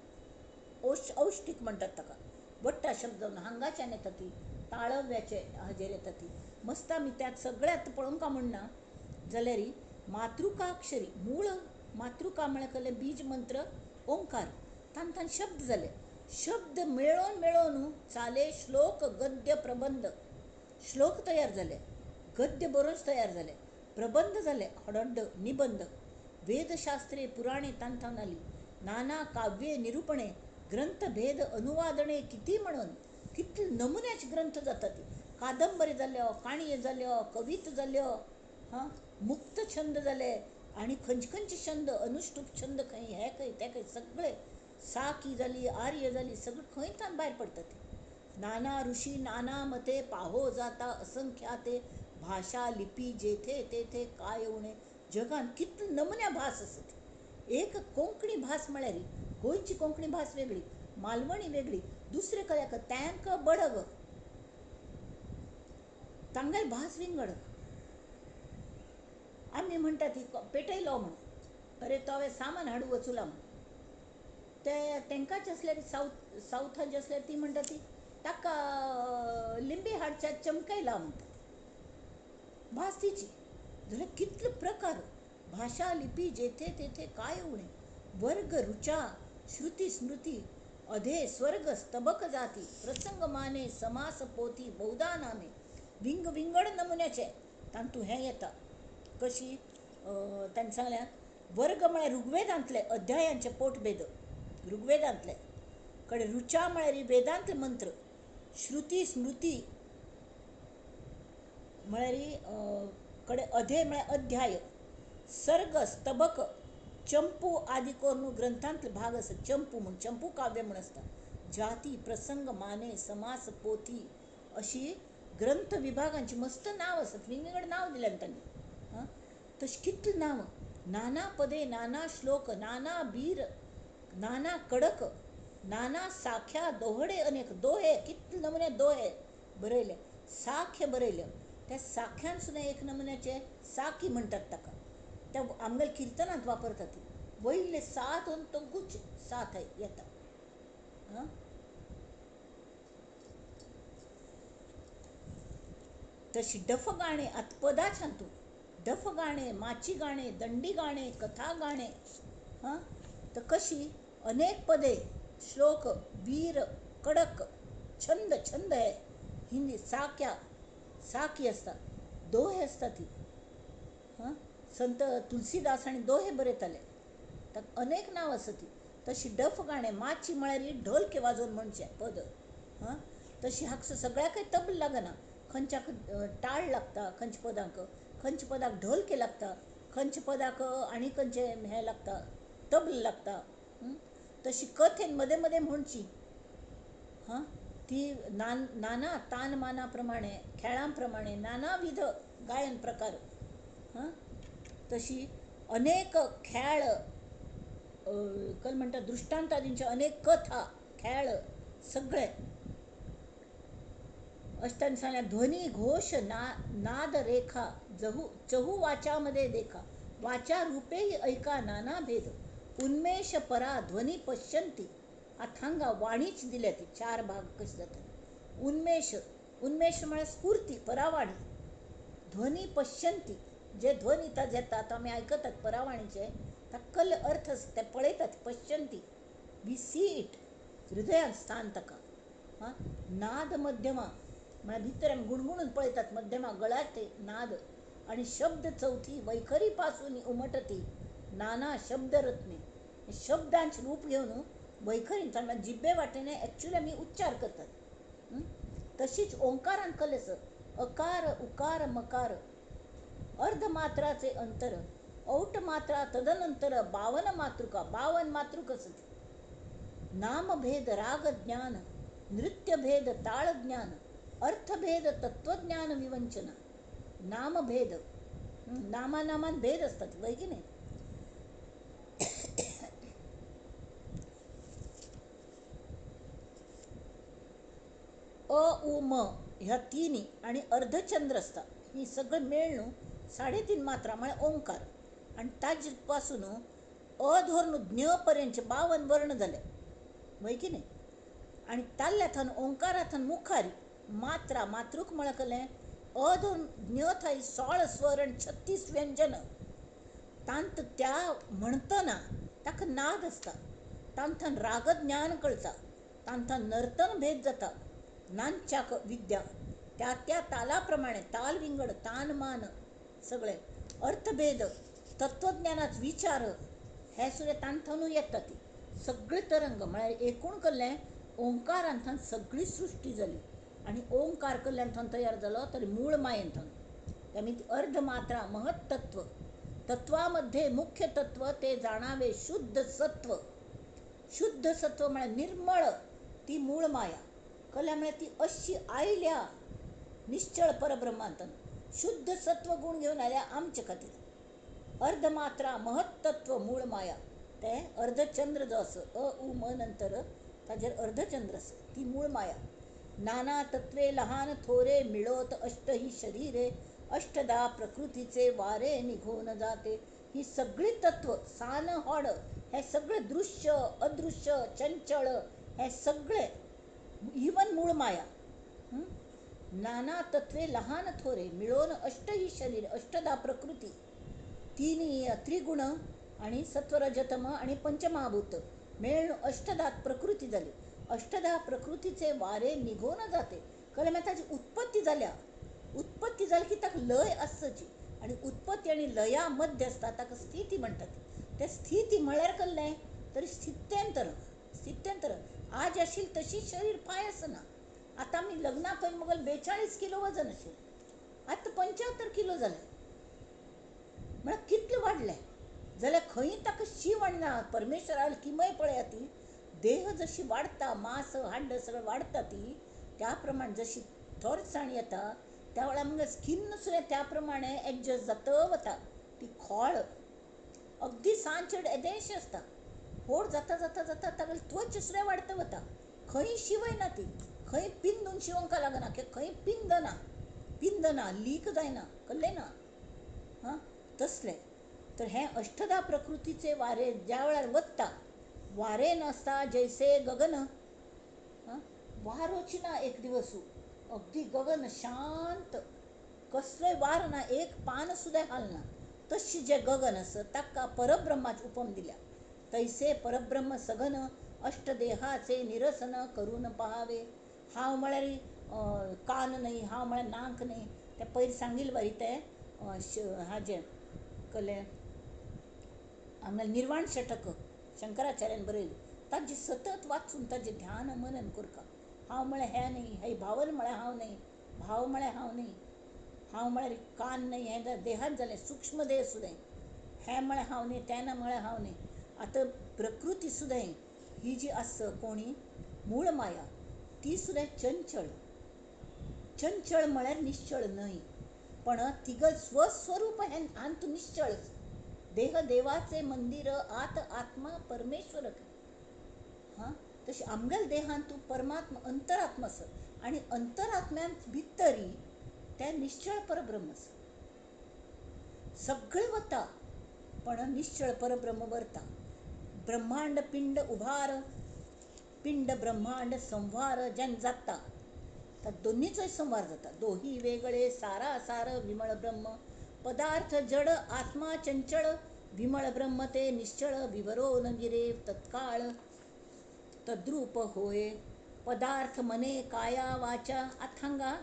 औष्ठीक म्हणटात ताका, वट्टा शब्द हांगाच्यान येता ती, ताळव्याचे हाजेर येता ती. मस्त आमी त्यात सगळ्यांत पळोवंक म्हणना जाल्यार मातृकाक्षरी मूळ मातृका म्हळ्यार कसलें बीज मंत्र ओंकार, तांकां शब्द जाले, शब्द मेळोवन मेळोवन चाले श्लोक गद्य प्रबंध, श्लोक तयार जाले, गद्य बरोच तयार जाले, प्रबंध जाले, हडड्ड निबंध, वेदशास्त्रे पुराणे तांथावन आली, नाना काव्ये निरूपणे, ग्रंथभेद अनुवादणे, किती म्हणून कितले नमुन्याचे ग्रंथ जातात, कादंबरी जाल्यो, काणयो जाल्यो, कविता जाल्यो, हां, मुक्त छंद जाले, आनी खंयचे खंयचे छंद, अनुष्टुप छंद खंय, हे खंय ते खंय, सगळे साकी जाली, आर्य जाली, सगळे खंय तान भायर पडटात. नाना ऋषी नाना मते पाहो जाता असंख्याते, भाशा लिपी जेथे तेथे काय उणे. जगान कितले नमुन्या भास आसत. एक कोंकणी भास म्हळ्यार गोंयची कोंकणी भास वेगळी, मालवणी वेगळी, दुसरे कल्याक तांकां बडग, तांगेली भास विंगड. आमी म्हणटा ती पेटयलो म्हणून, अरे तो सामान हाडू वचुला म्हणून, ते तांकांच आसल्यार सावथाचे आसल्यार ती म्हणटा ती ताका लिंबी हाडच्या चमकयला म्हणटा, भास तिची. जाल्यार कितले प्रकार, भाशा लिपी जेथे तेथे काय उणे. वर्ग रुचा श्रुती स्मृती अधे स्वर्ग स्तबक जाती प्रसंग माने समास पोथी बहुधा नामे. विंग विंगड नमुन्याचे तांतू हें येता. कशी तांणी सांगल्या वर्ग म्हळ्यार ऋग्वेदांतले अध्यायांचे पोटभेद ऋग्वेदांतले कडेन रुचा म्हळ्यार वेदांतले मंत्र श्रुती स्मृती म्हळ्यार कडेन अधे म्हळ्यार अध्याय सर्ग स्तबक चंपू आदी करून ग्रंथांतले भाग आसा. चंपू म्हूण चंपू काव्य म्हूण आसता. जाती प्रसंग माने समास पोथी अशी ग्रंथ विभागांची मस्त नांव आसात. विंगड नांव दिल्यान तांणी. आं तशें कितलें नांव नाना पदे नाना श्लोक नाना बीर नाना कडक नाना साख्या दोहडे अनेक दोहे कितले नमुने दोहे बरयले साख्य बरयले. त्या साख्यान सुद्दां एक नमुन्याचे साकी म्हणटात ताका. त्या आमगेल्या किर्तनांत वापरतात ती वयले सात तो गुच्छ सात येता. तशी डफ गाणे आतां पदाच्यान तूं डफ गाणे माची गाणे दंडी गाणे कथा गाणे. हां तर कशी अनेक पदे श्लोक वीर कडक छंद छंद हे हिंदी साक्या साकी आसता दोहे आसता ती. हां संत तुलसीदास आनी दोहे बरयताले. ताका अनेक नांव आसा ती. तशी डफ गाणे माची म्हळ्यार ढोलके वाजोवन म्हणचें पद. हां तशी हाका सगळ्याकय तबल लागना. खंयच्याक टाळ लागता खंयच्या पदांक खंयच्या पदाक ढोलके लागता खंयच्या पदाक आनी खंयचें हें लागता तबल लागता. तशी कथेन मदें मदें म्हणची. हां ती नाना तानमाना प्रमाणे खेळां प्रमाणे नानाविध गायन प्रकार. हां तशी अनेक खेळ कल म्हणटा दृश्टांतादींचे अनेक कथा खेळ सगळे अशें तांणी सांगलें. ध्वनी घोश ना नाद रेखा जहू चहू वाच्यामध्ये देखा वाचा रूपेही ऐका नाना भेद उन्मेष परा ध्वनी पश्यंती. आतां हांगा वाणीच दिल्या ती चार भाग कशे जाता. उन्मेष उन्मेष म्हळ्यार स्फूर्ती परावाणी. ध्वनी पश्यंती जे ध्वनी येता तो आमी आयकतात परावाणीचे ताका कल अर्थ आसता ते पळयतात पश्यंती we see it हृदयांत स्थान ताका. हां नाद मध्यमा म्हळ्यार भितर आमी गुणगुणून पळयतात मध्यमा गळ्यात नाद. आनी शब्द चौथी वैखरी पासून उमटती नाना शब्दरत्ने शब्दांचे रूप घेवन वैखरीन म्हळ्यार जिब्बे वाटेने एक्चुअली आमी उच्चार करतात. तशीच ओंकारान कल आसा अकार उकार मकार अर्धमात्राचे अंतर औट मात्रा तदनंतर 52 मातृका 52 मातृक आसत. नामभेद राग ज्ञान नृत्यभेद ताळ ज्ञान अर्थभेद तत्वज्ञान विवंचना. नामभेद नामानामान भेद असतात वय की नाही. अ उ म ह्या तिन्ही आणि अर्धचंद्र असता ही सगळं मेळून 3.5 मात्रा म्हळ्यार ओंकार. आनी ताजे पासून अ धरून ज्ञ पर्यंतचे 52 वर्ण जाले वय की नाही. आनी ताल्ल्या थन ओंकारा थन मुखार मात्रा मातृक म्हळ्यार कलें अ धरून ज्ञ थंय 16 स्वर आनी 36 व्यंजन. तांत त्या म्हणटना ताका नाद आसता तांथान रागज्ञान कळटा तांथान नर्तन भेद जाता नांच्याक विद्या त्या त्या ताला प्रमाणे ताल विंगड तान मान सगळे अर्थभेद तत्वज्ञानाच विचार हे सुद्दां तांथानूय येता ती सगळे तरंग म्हळ्यार एकूण कल्लें ओंकारांथान सगळी सृश्टी जाली. आनी ओंकार कल्ल्यान तयार जालो तरी मूळ मायेन आमी अर्धमात्रा महत्तत्व तत्वामध्ये मुख्य तत्व ते जाणावे शुद्ध सत्व. शुद्ध सत्व म्हळ्यार निर्मळ ती मूळ माया कल्या म्हळ्यार ती अशी आयल्या निश्चळ परब्रह्मांतन शुद्ध सत्व गुण घेवन आयल्या आमचे खातीर. अर्धमात्रा महत्तत्व मूळ माया ते अर्धचंद्र जो आसा अ उ म नंतर ताजेर अर्धचंद्र आसा ती मूळ माया. नाना तत्वे लहान थोरे मिळोत अष्ट ही शरीरे अष्टदा प्रकृतीचे वारे निघून जाते. ही सगळी तत्व सान होड हे सगळे दृश्य अदृश्य चंचळ हे सगळे इवन मूळ माया. नाना तत्वे लहान थोरे मिळोन अष्ट ही शरीर अष्टदा प्रकृती तिन्ही त्रिगुण आणि सत्वरजतम आणि पंचमहाभूत मेळून अष्टधा प्रकृती जाली. अष्टधा प्रकृतीचे वारे निघून जाते. कळलें? मागीर ताजी उत्पत्ती जाल्या. उत्पत्ती जाली की ताका लय आसची आनी उत्पत्ती आनी लया मध्य आसता ताका स्थिती म्हणटात. ते स्थिती म्हळ्यार कसलें तरी स्थित्यंतर. स्थित्यंतर आज आशिल्ली तशी शरीर पांय आसना. आतां आमी लग्ना पयलीं मगोल 42 किलो वजन आशिल्लें, आतां 75 किलो जालें. म्हळ्यार कितलें वाडलें जाल्यार खंय ताका शीव ना. परमेश्वराल किमय पळयात ती देह जशी वाडटा, मांस हाड सगळें वाडटा ती त्या प्रमाण जशी थोरसाण येता त्या वेळार आमगे स्कीन सुद्दां त्या प्रमाणे एडजस्ट जाता वता. ती खोळ अगदी सांचेड येदेंशें आसता, व्हड जाता जाता जाता तागेली त्वच सुद्दां वाडत वता. खंय शिवयना ती, खंय पिंदून शिवंक लागना, खंय पिंदना पिंदना लीक जायना, कळ्ळें ना? हां, तसलें. तर हें अष्टधा प्रकृतीचे वारे ज्या वेळार वता, वारे नासता जैसे गगन. हां, वारोच ना एक दिवस, अगदी गगन शांत, कसलोय वार ना, एक पान सुद्दां हालना. तशी जें गगन आसा ताका परब्रह्माची उपम दिल्या. तैसे परब्रह्म सघन अष्टदेहाचे निरसन करून पहावे. हांव म्हळ्यार कान न्हय, हांव म्हळ्यार नाक न्हय, तें पयर सांगिल्लें बरी तें हाजें कसलें हांगा निर्वाण षटक शंकराचार्यान बरयलें, ताजें सतत वाचून ताजें ध्यान मनन करता. हांव म्हळ्यार हें न्हय, हें भावन म्हळ्यार हांव न्हय, भाव म्हळ्यार हांव न्हय, हांव म्हळ्यार कान न्हय, हें देहात जालें सूक्ष्म देह सुद्दां, हें म्हळ्यार हांव न्हय, तें म्हळ्यार हांव न्हय. आतां प्रकृती सुद्दां ही जी आसा कोणी मूळ माया, ती सुद्दां चंचळ. चंचळ म्हळ्यार निश्चळ न्हय, पण तिगल स्वस्वरूप हें आंत निश्चळ. देह देवाचे मंदिर आत आत्मा परमेश्वर. हां, तशी आमगेल देहांत तूं परमात्मा अंतरात्मा आसा आनी अंतरात्म्यांत भितरी तें निश्चळ परब्रह्म आसा. सगळें वता पण निश्चळ परब्रह्म वरता. ब्रह्मांड पिंड उभार, पिंड ब्रह्मांड संवार जेन्ना जाता तर दोन्हीचोय संवार जाता. दोही वेगळे सारा सार विमळ ब्रह्म, पदार्थ जड आत्मा चंचळ, विमळ ब्रह्म ते निश्चळ, विवरो नगिरे तत्काळ तद्रूप होय. पदार्थ मने काया वाचा. आतां हांगा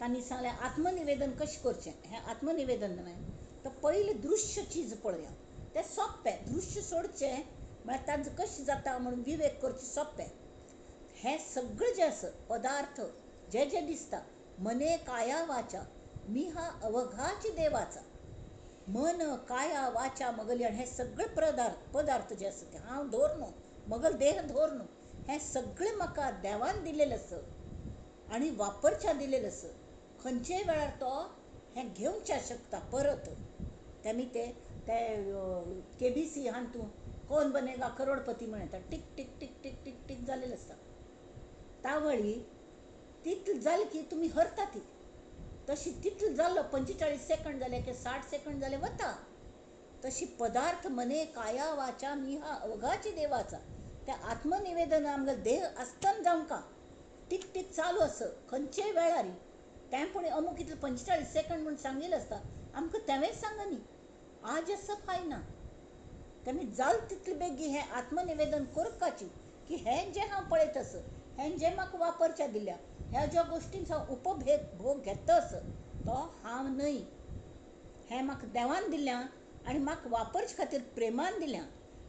तांणी सांगलें आत्मनिवेदन कशें करचें. हें आत्मनिवेदन न्हय तर पयलें दृश्य चीज पळया, तें सोंपें. दृश्य सोडचें म्हळ्यार तांचो कशें जाता म्हणून विवेक करचें सोंपें. हें सगळें जें आसा पदार्थ जे जे दिसता, मने काया वाचा, मी हा अवघाची देवाचा. मन काया वाचा मगली, आनी हे सगळे पदार्थ जे आसा ते हांव धोर न्हू, मगल देह धोर न्हू, हें सगळें म्हाका देवान दिलेलें आसा आनी वापरच्या दिलेलें आसा. खंयचेय वेळार तो हें घेवच्या शकता परत. तेमी ते केबीसी हातूंत कोण बनेगा करोडपती म्हण येता, tick tick tick tick tick tick जालेलें आसता. तावळी तितलें जालें की तुमी हरता ती. तशी तितलें जालो 45 सेकंड जाले की 60 सेकंड जाले वता. तशी पदार्थ मने काया वाचा मी हा अवघाची देवाचा. त्या आत्मनिवेदन आमगे देह आसतना जावंका टीक टीक चालू आसा खंयचेय वेळार. तें पूण अमूक इतलें 45 सेकंड म्हूण सांगिल्लें आसता, आमकां तेंवेच सांगनी आज आसा फायना. तेमी जाल तितले बेगी हें आत्मनिवेदन करपाची की हें जें हांव पळयत आसा, हें जें म्हाका वापरच्या दिल्या, ह्या ज्या गोश्टींचो हांव उपभोग घेता आसा तो हांव न्हय, हें म्हाका देवान दिल्या आनी म्हाका वापरचे खातीर प्रेमान दिल्या.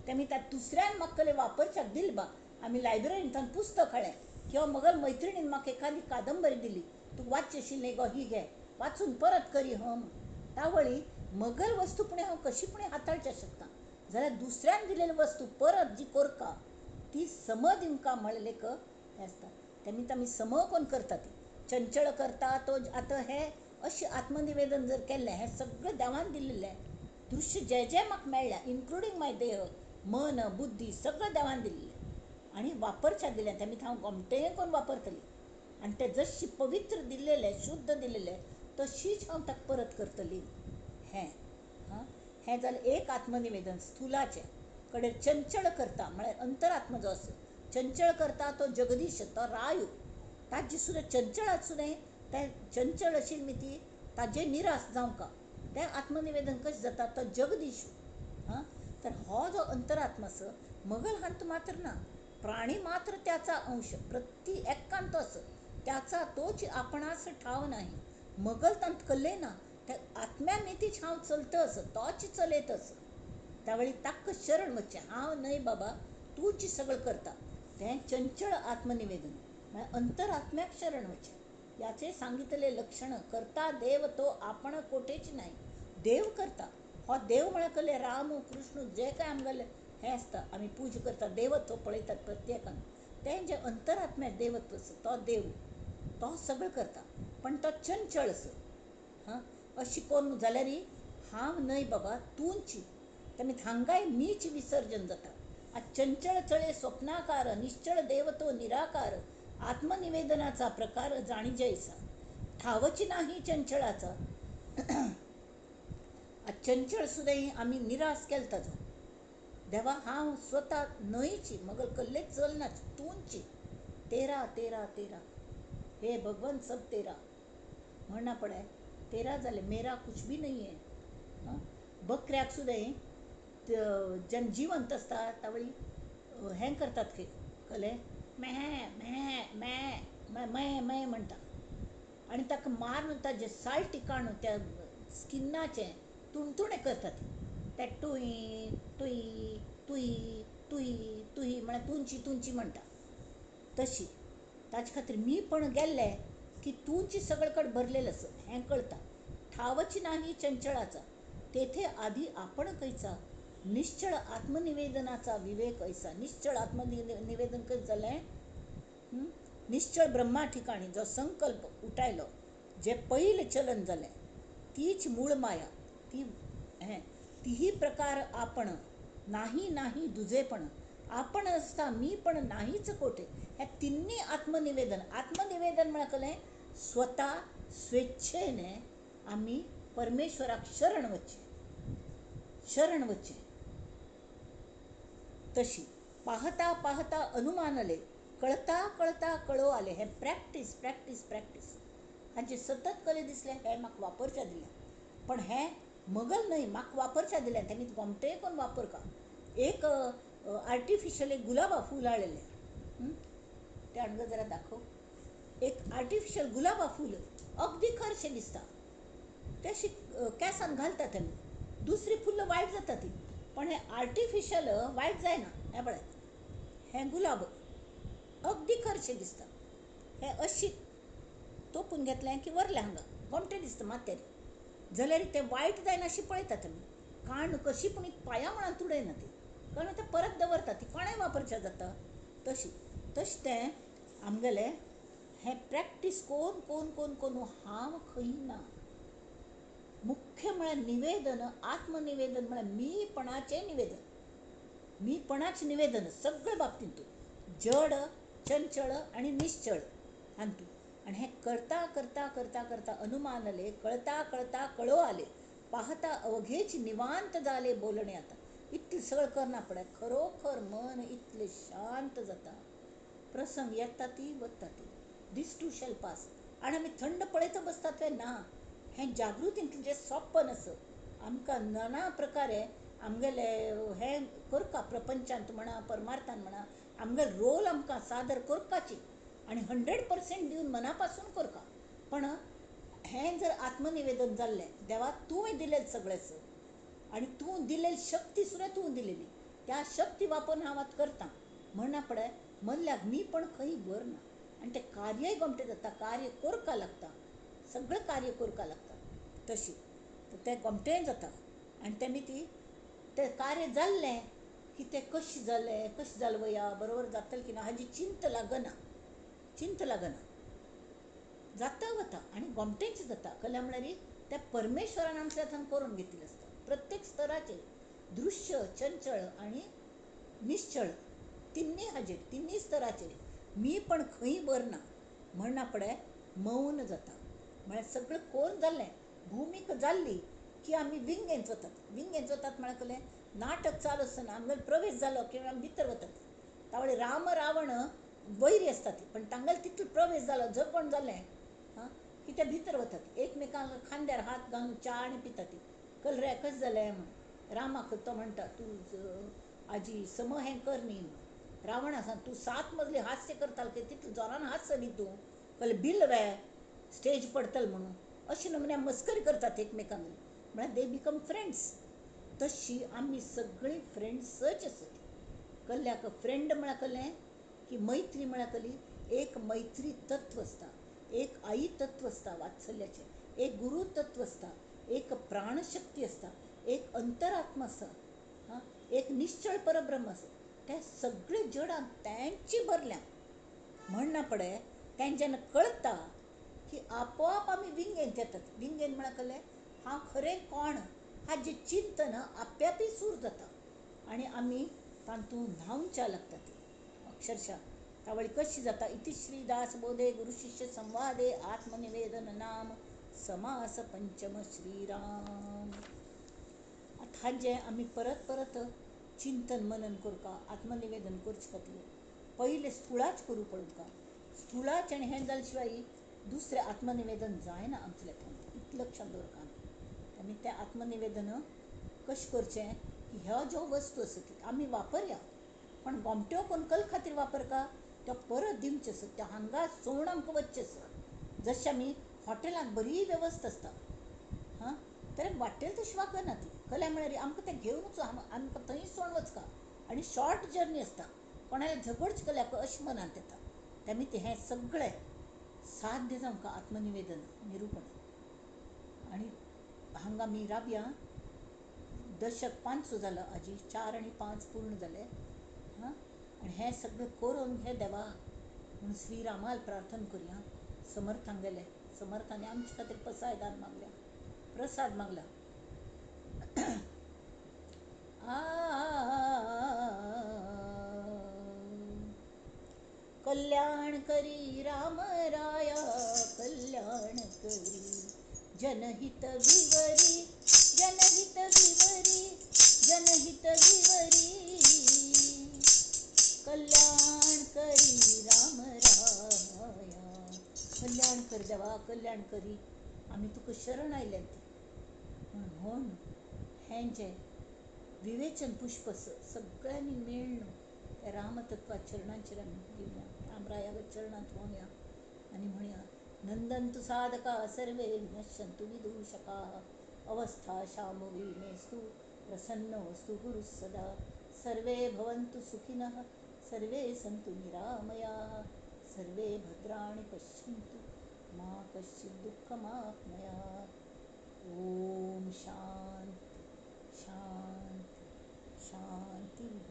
तेमी त्या दुसऱ्यान म्हाका कसलें वापरच्याक दिलें बा, आमी लायब्ररींतल्यान पुस्तक हाडलें किंवा मगल मैत्रिणीन म्हाका एखादी कादंबरी दिली, तूं वाचची आशिल्ली न्हय गो, ही घे वाचून परत करी हं. तावळी मगल वस्तू पुणें हांव कशी पुणें हाताळच्या शकता, जाल्यार दुसऱ्यान दिलेली वस्तू परत जी कोरका ती सम दिवंका म्हणलें हें आसता. तेमी आमी सम कोण करता ती चंचळ करता तो. आतां हें अशें आत्मनिवेदन जर केल्लें, हें सगळें देवान दिल्लें दृश्य जे जे म्हाका मेळ्ळ्या, इन्क्लुडींग माय देह मन बुद्धी सगळें देवान दिल्लें आनी वापरच्या दिलें, तेमी हांव गोमटें करून वापरतली आनी तें जशी पवित्र दिल्लेलें शुद्ध दिल्लेलें तशीच हांव ताका परत करतली. हें हां, हें जालें एक आत्मनिवेदन स्थुलाचें. कडेन चंचळ करता म्हळ्यार अंतरात्मा जो आसा चंचळ करता तो जगदीश, तो रायू. ताजी सुद्दां चंचळ सुद्दां तें चंचळ आशिल्ली ती ताजें निराश जावंका, तें आत्मनिवेदन कशें जाता तो जगदीश. हां, तर हो अंतरात्मास मगल हांत मात्र ना, प्राणी मात्र त्याचा अंश प्रति एकांत अस त्याचा तोच आपणास ठाव नाही, मगल तांत कल्ले ना त्या आत्म्या मितीच हांव चलत अस, तोच चलयत अस. त्यावेळी ताक्क शरण वचचें, हांव न्हय बाबा तूंच सगळें करता. तें चंचळ आत्मनिवेदन म्हळ्यार अंतरात्म्याक शरण वचचें. याचे सांगितले लक्षण करता देव तो आपण कोठेच नाही, देव करता. हो देव म्हळ्यार कसले राम कृष्ण जे काय आमगेले हें आसता, आमी पूजा करता देवत्व पळयतात प्रत्येकान, तें जें अंतरात्म्याक देवत्व आसा तो देव तो सगळें करता, पण तो चंचळ आसा. हां, अशें करून जाल्यार हांव न्हय बाबा तूंच, तेमी हांगाय मीच विसर्जन जाता. आतां चंचळ चळे स्वप्नाकार निश्चळ देव तो निराकार आत्मनिवेदनाचा प्रकार जाणी जैसा ठावची नाही चंचळाचा. चंचळ सुद्दां आमी निराश केलो ताजो, देवा हांव स्वता न्हयची मगल कल्लेच चलना तूंची, तेरा तेरा तेरा हे भगवान सब तेरा म्हणना पडे तेरा जालें मेरा कुछ भी नहीं है. बकऱ्याक सुद्दां जेन्ना जिवंत आसता त्यावेळी हें करतात खंय कले मेह मेह मे मे मे म्हणटा, आनी ताका मारून ताजें साल्टी काडून त्या स्किनाचें तुणतुणें करतात, ते टुई टुई तुई तुई तुई म्हळ्यार तुंची तुंची म्हणटा. तशी ताजे खातीर मी पण गेल्ले की तूंच सगळे कडेन भरलेलें आसा हें कळटा. ठावच नाही चंचळाचा तेथे आधी आपण कैचा निश्चळ आत्मनिवेदनाचा विवेक ऐसा. निश्चळ आत्मनिवेदन कशें जालें, निश्चळ ब्रह्मा ठिकाणी जो संकल्प उठायलो जे पयलें चलन जालें तीच मूळ माया ती हें तीही प्रकार आपण नाही नाही दुजेपण आपण आसता मी पण नाहीच कोठे. ह्या तिन्ही आत्मनिवेदन. आत्मनिवेदन म्हळ्यार कसलें, स्वता स्वेच्छेने आमी परमेश्वराक शरण वचचें, शरण वचचें. तशी पाहता पाहता अनुमानले कळता कळता कळो आले. हें प्रॅक्टीस प्रॅक्टीस प्रॅक्टीस हांचे सतत कले दिसलें हें म्हाका वापरच्या दिलें, पण हें मगल न्हय म्हाका वापरच्या दिलें तेमी गोमटेय कोण वापर का. एक आर्टिफिशियल एक गुलाबा फूल हाडलेलें तें हाडून जरा दाखोव. एक आर्टिफिशियल गुलाबा फूल अगदी खरशें दिसता, तें केंसान घालता तेमी, दुसरी फुलां वायट जाता ती, पण हें आर्टिफिशियल वायट जायना. हें पळय हें गुलाब अगदी खरशें दिसता, हें अशी तोपून घेतलें की वरलें हांगा गोमटें दिसता माथ्यार, जाल्यार तें वायट जायना अशें पळयतात आमी. काण कशी पूण पांया मुळांत उडयना ती, कारण तें परत दवरता ती कोणें वापरचें जाता. तशी तशें तें आमगेलें हें प्रॅक्टीस कोन कोन कोन कोन हांव खंय ना. मुख्य म्हळ्यार निवेदन, आत्मनिवेदन म्हळ्यार मीपणाचें निवेदन, मीपणाचें निवेदन सगळे बाबतींत, जड चंचळ आनी निश्चळ हातूंत. आनी हें करता करता करता करता अनुमानले कळता कळता कळो आले पाहता अवघेच निवांत जाले बोलणे. आतां इतलें सगळें करना पडय खरोखर मन इतलें शांत जाता. प्रसंग येता ती वता ती, दीस टू शॅल पास. आनी आमी थंड पळयत बसतात वे ना. हें जागृतींतलें जें सोंपें आसा आमकां नाना प्रकारे आमगेले हें करता प्रपंचांत म्हणा परमार्थान म्हणा आमगेलो रोल आमकां सादर करपाची आनी 100% दिवन मना पासून करता. पण हें जर आत्मनिवेदन जाल्लें देवा तुवें दिलें सगळेंच आनी तूं दिलेली शक्ती सुद्दां तूं दिलेली, त्या शक्ती वापरून हांव आतां करता म्हणना पळय मनल्याक मी पण खंय व्हरना आनी तें कार्यय गोमटें जाता, कार्य करपाक लागता, सगळें कार्य करपाक लागता. तशी तें गोमटेंय जाता आनी तेमी ती तें कार्य जाल्लें की तें कशें जालें कशें जालें वया बरोबर जातलें की ना हाजी चिंता लागना, चिंता लागना, जाता वता आनी गोमटेंच जाता. कल्या म्हळ्यार त्या परमेश्वरान आमच्या हातान करून घेतिल्लें आसता प्रत्येक स्तराचेर, दृश्य चंचळ आनी निश्चळ तिन्ही हाजेर तिन्ही स्तराचेर मी पण खंय व्हरना म्हणना पळय मौन जाता. म्हळ्यार सगळें कोण जाल्लें भुमीक जाल्ली की आमी विंगेंत वतात. विंगेंत वतात म्हळ्यार कसलें नाटक चालू आसतना आमगेलो प्रवेश जालो की आमी भितर वतात. तावळी राम रावण वैरी आसतात पण तांगेलो तितलो प्रवेश जालो जगण जालें हां की ते भितर वतात, एकमेकांक खांद्यार हात घालून च्या आनी पितात. कल रे कशें जालें म्हण रामाक तो म्हणटा तूं आजी सम हें कर न्ही. रावण आसा तूं 7 मजली हास्य करताल की तितले जोरान हास्य न्ही तूं, कहले बिल वे स्टेज पडतल म्हणून अशी नमुन्या मस्करी करतात एकमेकांक, म्हळ्यार they become friends. तशी आमी सगळीं फ्रेंड्सच आसत. कल्ल्याक फ्रेंड म्हळ्यार कल्लें की मैत्री म्हळ्यार कली एक मैत्री तत्व आसता, एक आई तत्व आसता वात्सल्याचें, एक गुरू तत्व आसता, एक प्राणशक्ती आसता, एक अंतरात्मा आसता, हां, एक निश्चळ परब्रह्म आसता. ते सगळे जडां तेंची भरल्या म्हणना पडे तें जेन्ना कळटा की आपोआप आमी विंगेंत येतात. विंगेन म्हळ्यार कळ्ळें हांव खरें कोण हाजें चिंतन आप्यापी सूर जाता आनी आमी तातूंत न्हांवच्या लागतात अक्षरशः. तावळी कशी जाता इति श्री दासबोधे गुरुशिष्य संवादे आत्मनिवेदन नाम समास पंचम श्रीराम. आतां हाजें आमी परत परत चिंतन मनन करका, आत्मनिवेदन करचे खातीर पयलें स्थुळाच करूं पडका. स्थुळाच आनी हें जाल्या शिवाय दुसरें आत्मनिवेदन जायना आमच्या लेखान, इतलें लक्षांत दवरका. आनी तें आत्मनिवेदन कशें करचें की ह्यो ज्यो वस्तू आसा ती आमी वापरया, पण गोमट्यो कोण कल खातीर वापरका त्यो परत दिवच्यो आसत, त्यो हांगा सोडून आमकां वचचें आसत. जशें आमी हॉटेलांत बरी वेवस्था आसता, हां, तर वाटेल तशी वागना ती कला म्हळ्यार आमकां तें घेवन वचूं, आमकां थंय सोडून वचका आनी शॉर्ट जर्नी आसता, कोणाल्या झगडचें कल्याक अशें मनांत येता. तेमी तें हें सगळें साध्य जावंक आत्मनिवेदन निरूपण. आनी हांगा आमी रावया दशक 5 जालो आजी, 4 आनी 5 पूर्ण जाले. हां, आनी हें सगळें करून घे देवा म्हूण श्रीरामाल प्रार्थना करुया. समर्थांक गेले, समर्थांनी आमचे खातीर पसायदान मागल्या, प्रसाद मागला. कल्याण करी राम राया कल्याण करी, जनहित विवरी जनहित विवरी जनहित विवरी, कल्याण करी राम राया. कल्याण कर देवा कल्याण करी, आमी तुका शरण आयल्या ती. म्हणून हें जें विवेचन पुष्प सगळ्यांनी मेळ्ळें त्या रामतत्वा चरणांचेर आमी दिवया, रामराया चरणांत व्होवया आनी म्हणया नंदन्तु साधका सर्वे नश्यन्तु विदूषकाः अवस्था शाम्भवी मेस्तु प्रसन्नोऽस्तु गुरुः सदा. सर्वे भवन्तु सुखिनः सर्वे सन्तु निरामयाः सर्वे भद्राणि पश्यन्तु मा कश्चित् दुःखमाप्नुयात्. ॐ शान्ति शान्ति शान्तिः.